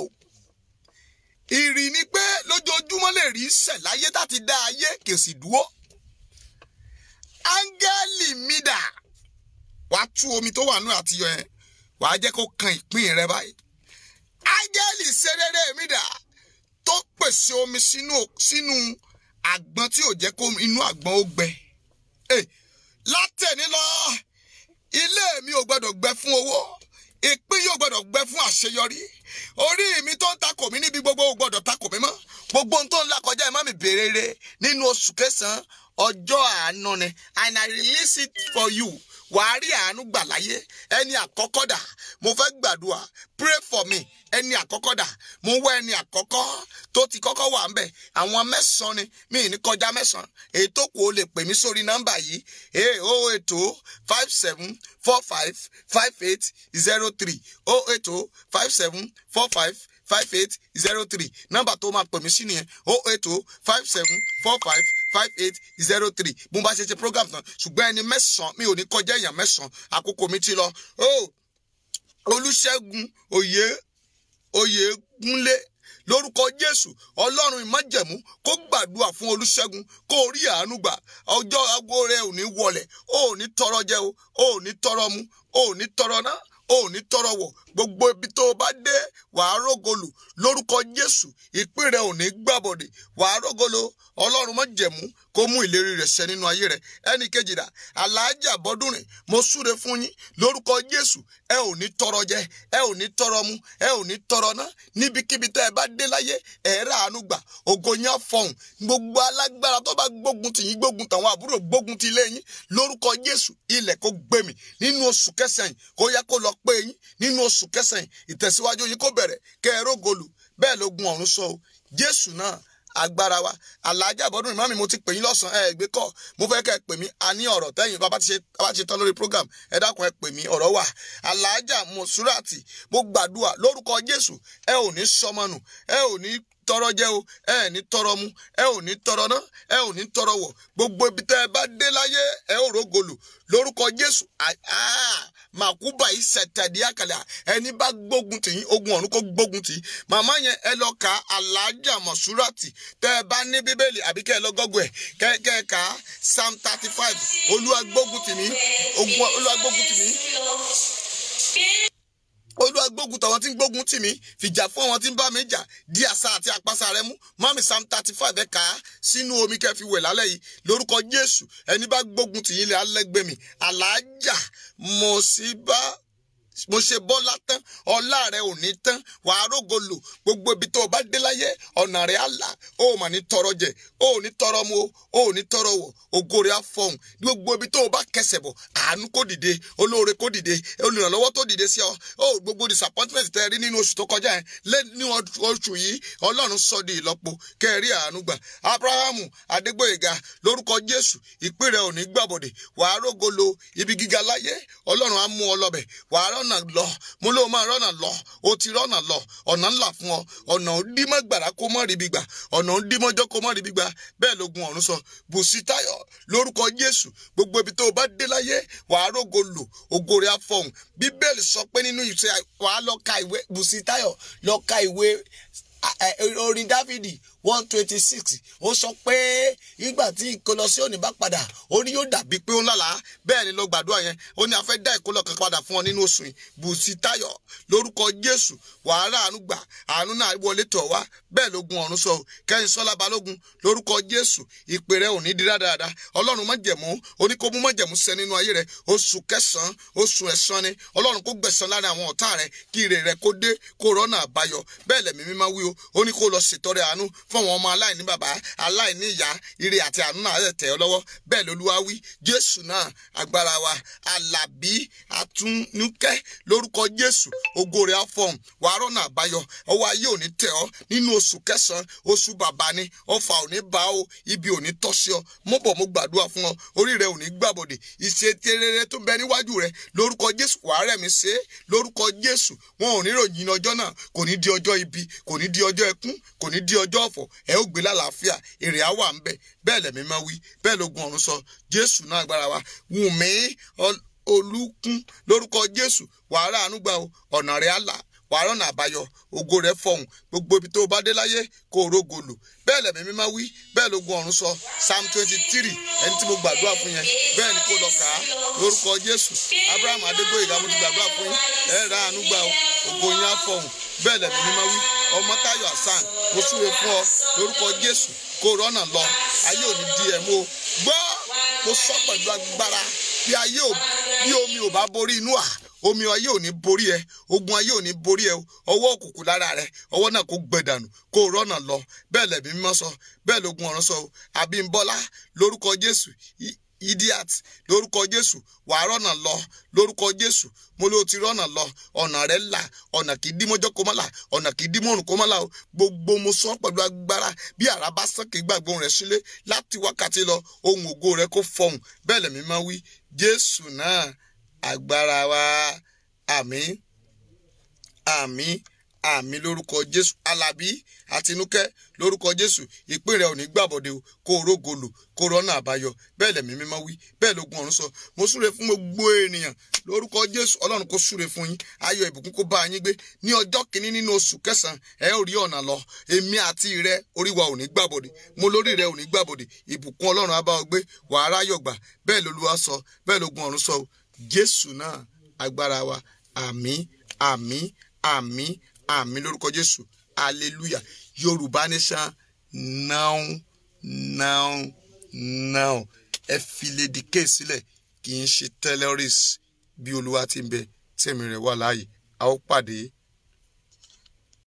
Ìrì ni pé lójoojúmọ́ lè rí sẹ̀ láyé láti dá ayé kì í sì dúró. Áńgẹ́lì mi dà, wàá tú omi tó wà nù àtiyọ yẹn, wàá jẹ́ kó kan ìpín rẹ báyìí. Áńgẹ́lì ṣerere mi dà tó pèsè omi sínú àgbọn tí ò jẹ́ kó inú àgbọn ó gbẹ. Látẹ̀ní lọ, ilé mi ò gbọdọ̀ gbẹ fún owó, ìpín yóò gbọdọ̀ gbẹ fún àṣeyọrí. Orí mi tó ń takò mí níbi gbogbo ò gbọdọ̀ takò mí mọ́. Gbogbo ohun tó ń là kọjá ẹ má mi béèrè nínú oṣù kẹsàn-án, ọjọ́ àánú ni, and I release it for you. Wàá rí àánú gbà láyé. Ẹni àkọ́kọ́ dà, mo fẹ́ gbàdúrà, pray for me. Ẹni àkọ́kọ́ dà, mo wá ẹni àkọ́kọ́ tó ti kọ́kọ́ wà ń bẹ̀. Àwọn mẹ́sàn-án ni, mi ní kọjá mẹ́sàn-án. Èyí tó kù ó lè pè mí sórí nọ́mbà yìí, 080 57 45 58 03, 080 57 45 58 03. Nọ́mbà tó máa pè mí sí nìyẹn, 080 57 45 58 03. Mo bá ṣe program tán, ṣùgbọ́n ẹni mẹ́sàn-án, mi ò ní kọjá èèyàn mẹ́sàn-án, àkókò mi ti lọ. Olúṣẹ́gun Oyègúnlé, lórúkọ Jésù, Ọlọ́run ìmájẹ̀mú kó gbàdúrà fún Olúṣẹ́gun kó rí àánú gbà. Ọjọ́ ago rẹ ò ní wọlẹ̀, ò ní tọrọ jẹ o, ò ní tọrọ mu, ò ní tọrọ ná, ò ní tọrọ wọ̀. Gbogbo ibi tó o bá dé, wàá rógolù lórúkọ Jésù. Ìpín rẹ ò ní gbàbọ̀dè, wàá rógolo. Ọlọ́run májẹ̀mú kó mú ìlérí rẹ̀ ṣẹ nínú ayé rẹ̀. Ẹnì kejìlá, Aláàjà Bọ́dúnrìn, mo súre fún yín lórúkọ Jésù. Ẹ ò ní tọrọ jẹ, ẹ ò ní tọrọ mu, ẹ ò ní tọrọ ná. Níbikíbi tẹ́ ẹ bá dé láyé, ẹ rà àánú gbà. Ògo yín á fọhùn. Gbogbo alágbára tó bá gbógun tì yín, gbógun tàwọn àbúrò, gbógun ti ilé yín lórúkọ Jésù, ilẹ̀ kó gbé mì nínú oṣù kẹsàn-án, kó yá kó lọ pé yín nínú oṣù kẹsàn-án, ìtẹ̀síwájú yín kó bẹ̀rẹ̀, kẹ́ ẹ rógolù. Bẹ́ẹ̀ lógun ọ̀run sọ o. Jésù náà agbára wa. Aláàjà Bọ́dúnrìn, mami, mo ti pè yín lọ́sàn-án, ẹ gbé kọ́. Mo fẹ́ kẹ́ ẹ pè mí, a ní ọ̀rọ̀ tẹ́yìn bàbá ti ṣe tán lórí program, ẹ dákun ẹ pè mí, ọ̀rọ̀ wà. Aláàjà Mọ̀súràtì, mo gbàdúrà lórúkọ Jésù, ẹ ò ní sọmọnù, ẹ ò ní tọrọ jẹ o, ẹ ní tọrọ mu, ẹ ò ní tọrọ ná, ẹ ò ní tọrọ wọ̀. Gbogbo ibi tẹ́ ẹ bá dé láyé, ẹ ò rógolù lórúkọ Jésù. Màkúbà ìṣẹ̀tẹ̀dí àkàlà, ẹni bá gbógun tì yín, ogun ọ̀run kó gbógun tì yín. Màmá yẹn, ẹ lọ ka Aláàjà Mọ̀súràtì, tẹ́ ẹ bá ní Bíbélì àbí kẹ́ ẹ lọ gọ́gùn ẹ̀, kẹ́ ẹ kà á Psalm 35. Olúwa gbógun tì mí, ogun Olúwa gbógun tì mí. Olúwa gbógun tàwọn tí ń gbógun tì mí, fìjà fún àwọn tí ń bá mi jà, di àṣà àti àpáṣà rẹ mú. Mami, Psalm 35 ẹ kà á sínú omi kẹ́ fi wẹ̀ lálẹ́ yìí lórúkọ Jésù. Ẹni bá gbógun tì yín lè alẹ́gbẹ́ mi. Aláàjà Mo ṣe bọ́lá tán, ọlá rẹ ò ní tán, wàá rógo lò. Gbogbo ibi tó o bá dé láyé, ọ̀nà rẹ á là. O ò mà ní tọrọ jẹ, o ò ní tọrọ mu, o ò ní tọrọ wọ̀, ògo rẹ á fọhùn. Gbogbo ibi tó o bá kẹsẹ̀ bọ̀, àánú kó dìde, olóore kó dìde, olùrànlọ́wọ́ tó dìde sí ọ. O gbogbo disappointment tẹ́ rí nínú oṣù tó kọjá yẹn, lé ní oṣù yìí, Ọlọ́run sọ di ìlọ́po, kẹ́ ẹ rí àánú gbà. Abrahamu Adégbóyèga, lórúkọ Jésù, ìpín rẹ ò ní gbàbọ̀dẹ̀, wàá rógo lò. Ibi gíga láyé, Ọlọ́run á mú ọ lọ́bẹ̀, wàá rọ́nà lọ. Mo ló máa rọ́nà lọ, o ti rọ́nà lọ, ọ̀nà ńlá fún ọ. Ọ̀nà òdìmọ̀ gbàrà kó mọ́ ríbi gbà, ọ̀nà òdìmọ̀jọ́ kó mọ́ ríbi gbà, bẹ́ẹ̀ lógun ọ̀run sọ. Bùsítáyọ̀, lórúkọ Jésù, gbogbo ibi tó o bá dé láyé, wàá rógo lò, ògo rẹ̀ á fọhùn. Bíbélì sọ pé nínú ìṣe, wàá lọ ka ìwé Bùsítáyọ̀, lọ ka ìwé orin Dáfídì 126. Ó sọ pé ìgbà tí ìkólọ Síónì bá padà, ó ní yóò dàbí pé ó ń lálàá. Bẹ́ẹ̀ ni, lọ gbàdúrà yẹn. Ó ní a fẹ́ dá ìkólọ kan padà fún ọ nínú oṣù yìí. Bùsítáyọ̀, lórúkọ Jésù, wàá rà àánú gbà, àánú náà wọlé tọ̀ wá. Bẹ́ẹ̀ lógun ọ̀run sọ. Kẹ́yìn Sọ́lá Balógun, lórúkọ Jésù, ìpè rẹ ò ní di dáadáa. Ọlọ́run májẹ̀mú oníkómú májẹ̀mú ṣẹ nínú ayé rẹ. Oṣù kẹsàn-án, oṣù ẹ̀san ni. Ọlọ́run kó gbẹ̀san lára àwọn ọ̀tá rẹ, kí ire rẹ kó dé, kó rọ́nà àbáyọ. Bẹ́ẹ̀ lẹ̀mí mímọ́ wí o. Ó ní kó lọ ṣètọrẹ àánú fún àwọn ọmọ aláìní bàbá, aláìní ìyá. Ire àti àánú náà tẹ̀ ọ́ lọ́wọ́. Bẹ́ẹ̀ lolúwa wí. Jésù náà agbára wa. Àlàbí Àtúnúkẹ́, lórúkọ Jésù, ògo rẹ̀ á fọhùn, wàá rọ́nà àbáyọ. Ọwọ́ ayé ò ní tẹ̀ ọ́ nínú oṣù kẹsàn-án. Oṣù bàbá ni. Ọfà ò ní bá o, ibi ò ní tọ́ sí ọ. Mo bọ̀, mo gbàdúrà fún ọ, orí rẹ ò ní gbàbọ̀dè. Ìṣe rere tó bẹ níwájú rẹ, lórúkọ Jésù, wàá rẹ̀ mí ṣe é. Lórúkọ Jésù, wọn ò ní ròyìn ọjọ́ náà. Kò ní di ọjọ́ ibi, kò ní di ọjọ́ ẹkún, kò ní di ọjọ́ ọ̀fọ̀. Ẹ ó gbé lálàáfíà, èrè á wà ń bẹ. Bẹ́ẹ̀ lẹ̀mí máa wí, bẹ́ẹ̀ lógun ọ̀run sọ. Jésù náà agbára wa. Wùnmí Olúkún, lórúkọ Jésù, wàá rà àánú gbà o, ọ̀nà rẹ̀ á là, wàá rọ̀nà àbáyọ, ògo rẹ̀ fọhùn. Gbogbo ibi tó o bá dé láyé, kó o rógo lò. Bẹ́ẹ̀ lẹ̀mí mímọ́ wí, bẹ́ẹ̀ lógun ọ̀run sọ. Psalm 23, ẹni tí mo gbàdúrà fún yẹn, bẹ́ẹ̀ ni kó lọ kà á. Lórúkọ Jésù, Abraham Adégbóyèga, mo ti gbàdúrà fún yín, ẹ rà àánú gbà o, ògo yín á fọhùn. Bẹ́ẹ̀ lẹ̀mí mímọ́ wí. Ọmọtáyọ̀ Hasan, mo súre fún ọ, lórúkọ Jésù, kó o rọ́nà lọ, ayé ò ní di ẹ̀ mú o. Gbọ́, mo sọ pẹ̀lú agbára, bí ayé ò bí omi ò bá borí inú à, omi ayé ò ní borí ẹ, ogun ayé ò ní borí ẹ. Ọwọ́ òkùnkùn lára rẹ, ọwọ́ náà kó gbẹ dànù, kó rọ́nà lọ. Bẹ́ẹ̀ lẹ̀mí mímọ́ sọ, bẹ́ẹ̀ lógun ọ̀run sọ. Àbímbọ́lá, lórúkọ Jésù, idiot, lórúkọ Jésù, wàá rọ́nà lọ. Lórúkọ Jésù, mo ló ti rọ́nà lọ, ọ̀nà rẹ là. Ọ̀nà kì í dí mọ́jọ́ kó má là, ọ̀nà kì í dí mọ́rùn kó má là o. Gbogbo mo sọ pẹ̀lú agbára, bí àrá bá sàn, kì í gbàgbọ́ rẹ̀ sílé. Láti wákàtí lọ, ohun ògo rẹ kó fọhùn. Bẹ́ẹ̀ lẹ̀mí máa wí. Jésù náà agbára wa. Àmín, àmín, àmín, lórúkọ Jésù. Alábí Àtinúkẹ́, lórúkọ Jésù, ìpín rẹ ò ní gbàbọ̀dé o, kó o rógo lò, kó o rọ́nà àbáyọ. Bẹ́ẹ̀ lẹ̀mí mímọ́ wí, bẹ́ẹ̀ lógun ọ̀run sọ. Mo súre fún gbogbo ènìyàn lórúkọ Jésù. Ọlọ́run kó súre fún yín, ayọ̀ ìbùkún kó bá yín gbé. Ní ọjọ́ kìíní nínú oṣù kẹsàn-án, ẹ ó rí ọ̀nà lọ. Èmi àti rẹ, orí wa ò ní gbàbọ̀dé. Mo lórí rẹ ò ní gbàbọ̀dé. Ìbùkún Ọlọ́run á bá ọ gbé, wàá ráyọ̀ gbà. Bẹ́ẹ̀ lolúwa sọ, bẹ́ẹ̀ lógun ọ̀run sọ. Jésù náà agbára wa. Àmín, àmín, àmín, àmín, lórúkọ Jésù. Hallelujah. Yorùbá nation now, now, now. Ẹ fi Lady K sílẹ̀, kì í ṣe terrorist. Bí Olúwa ti ń bẹ, tẹ̀mí rẹ̀ wà láàyè, a ó pàdé.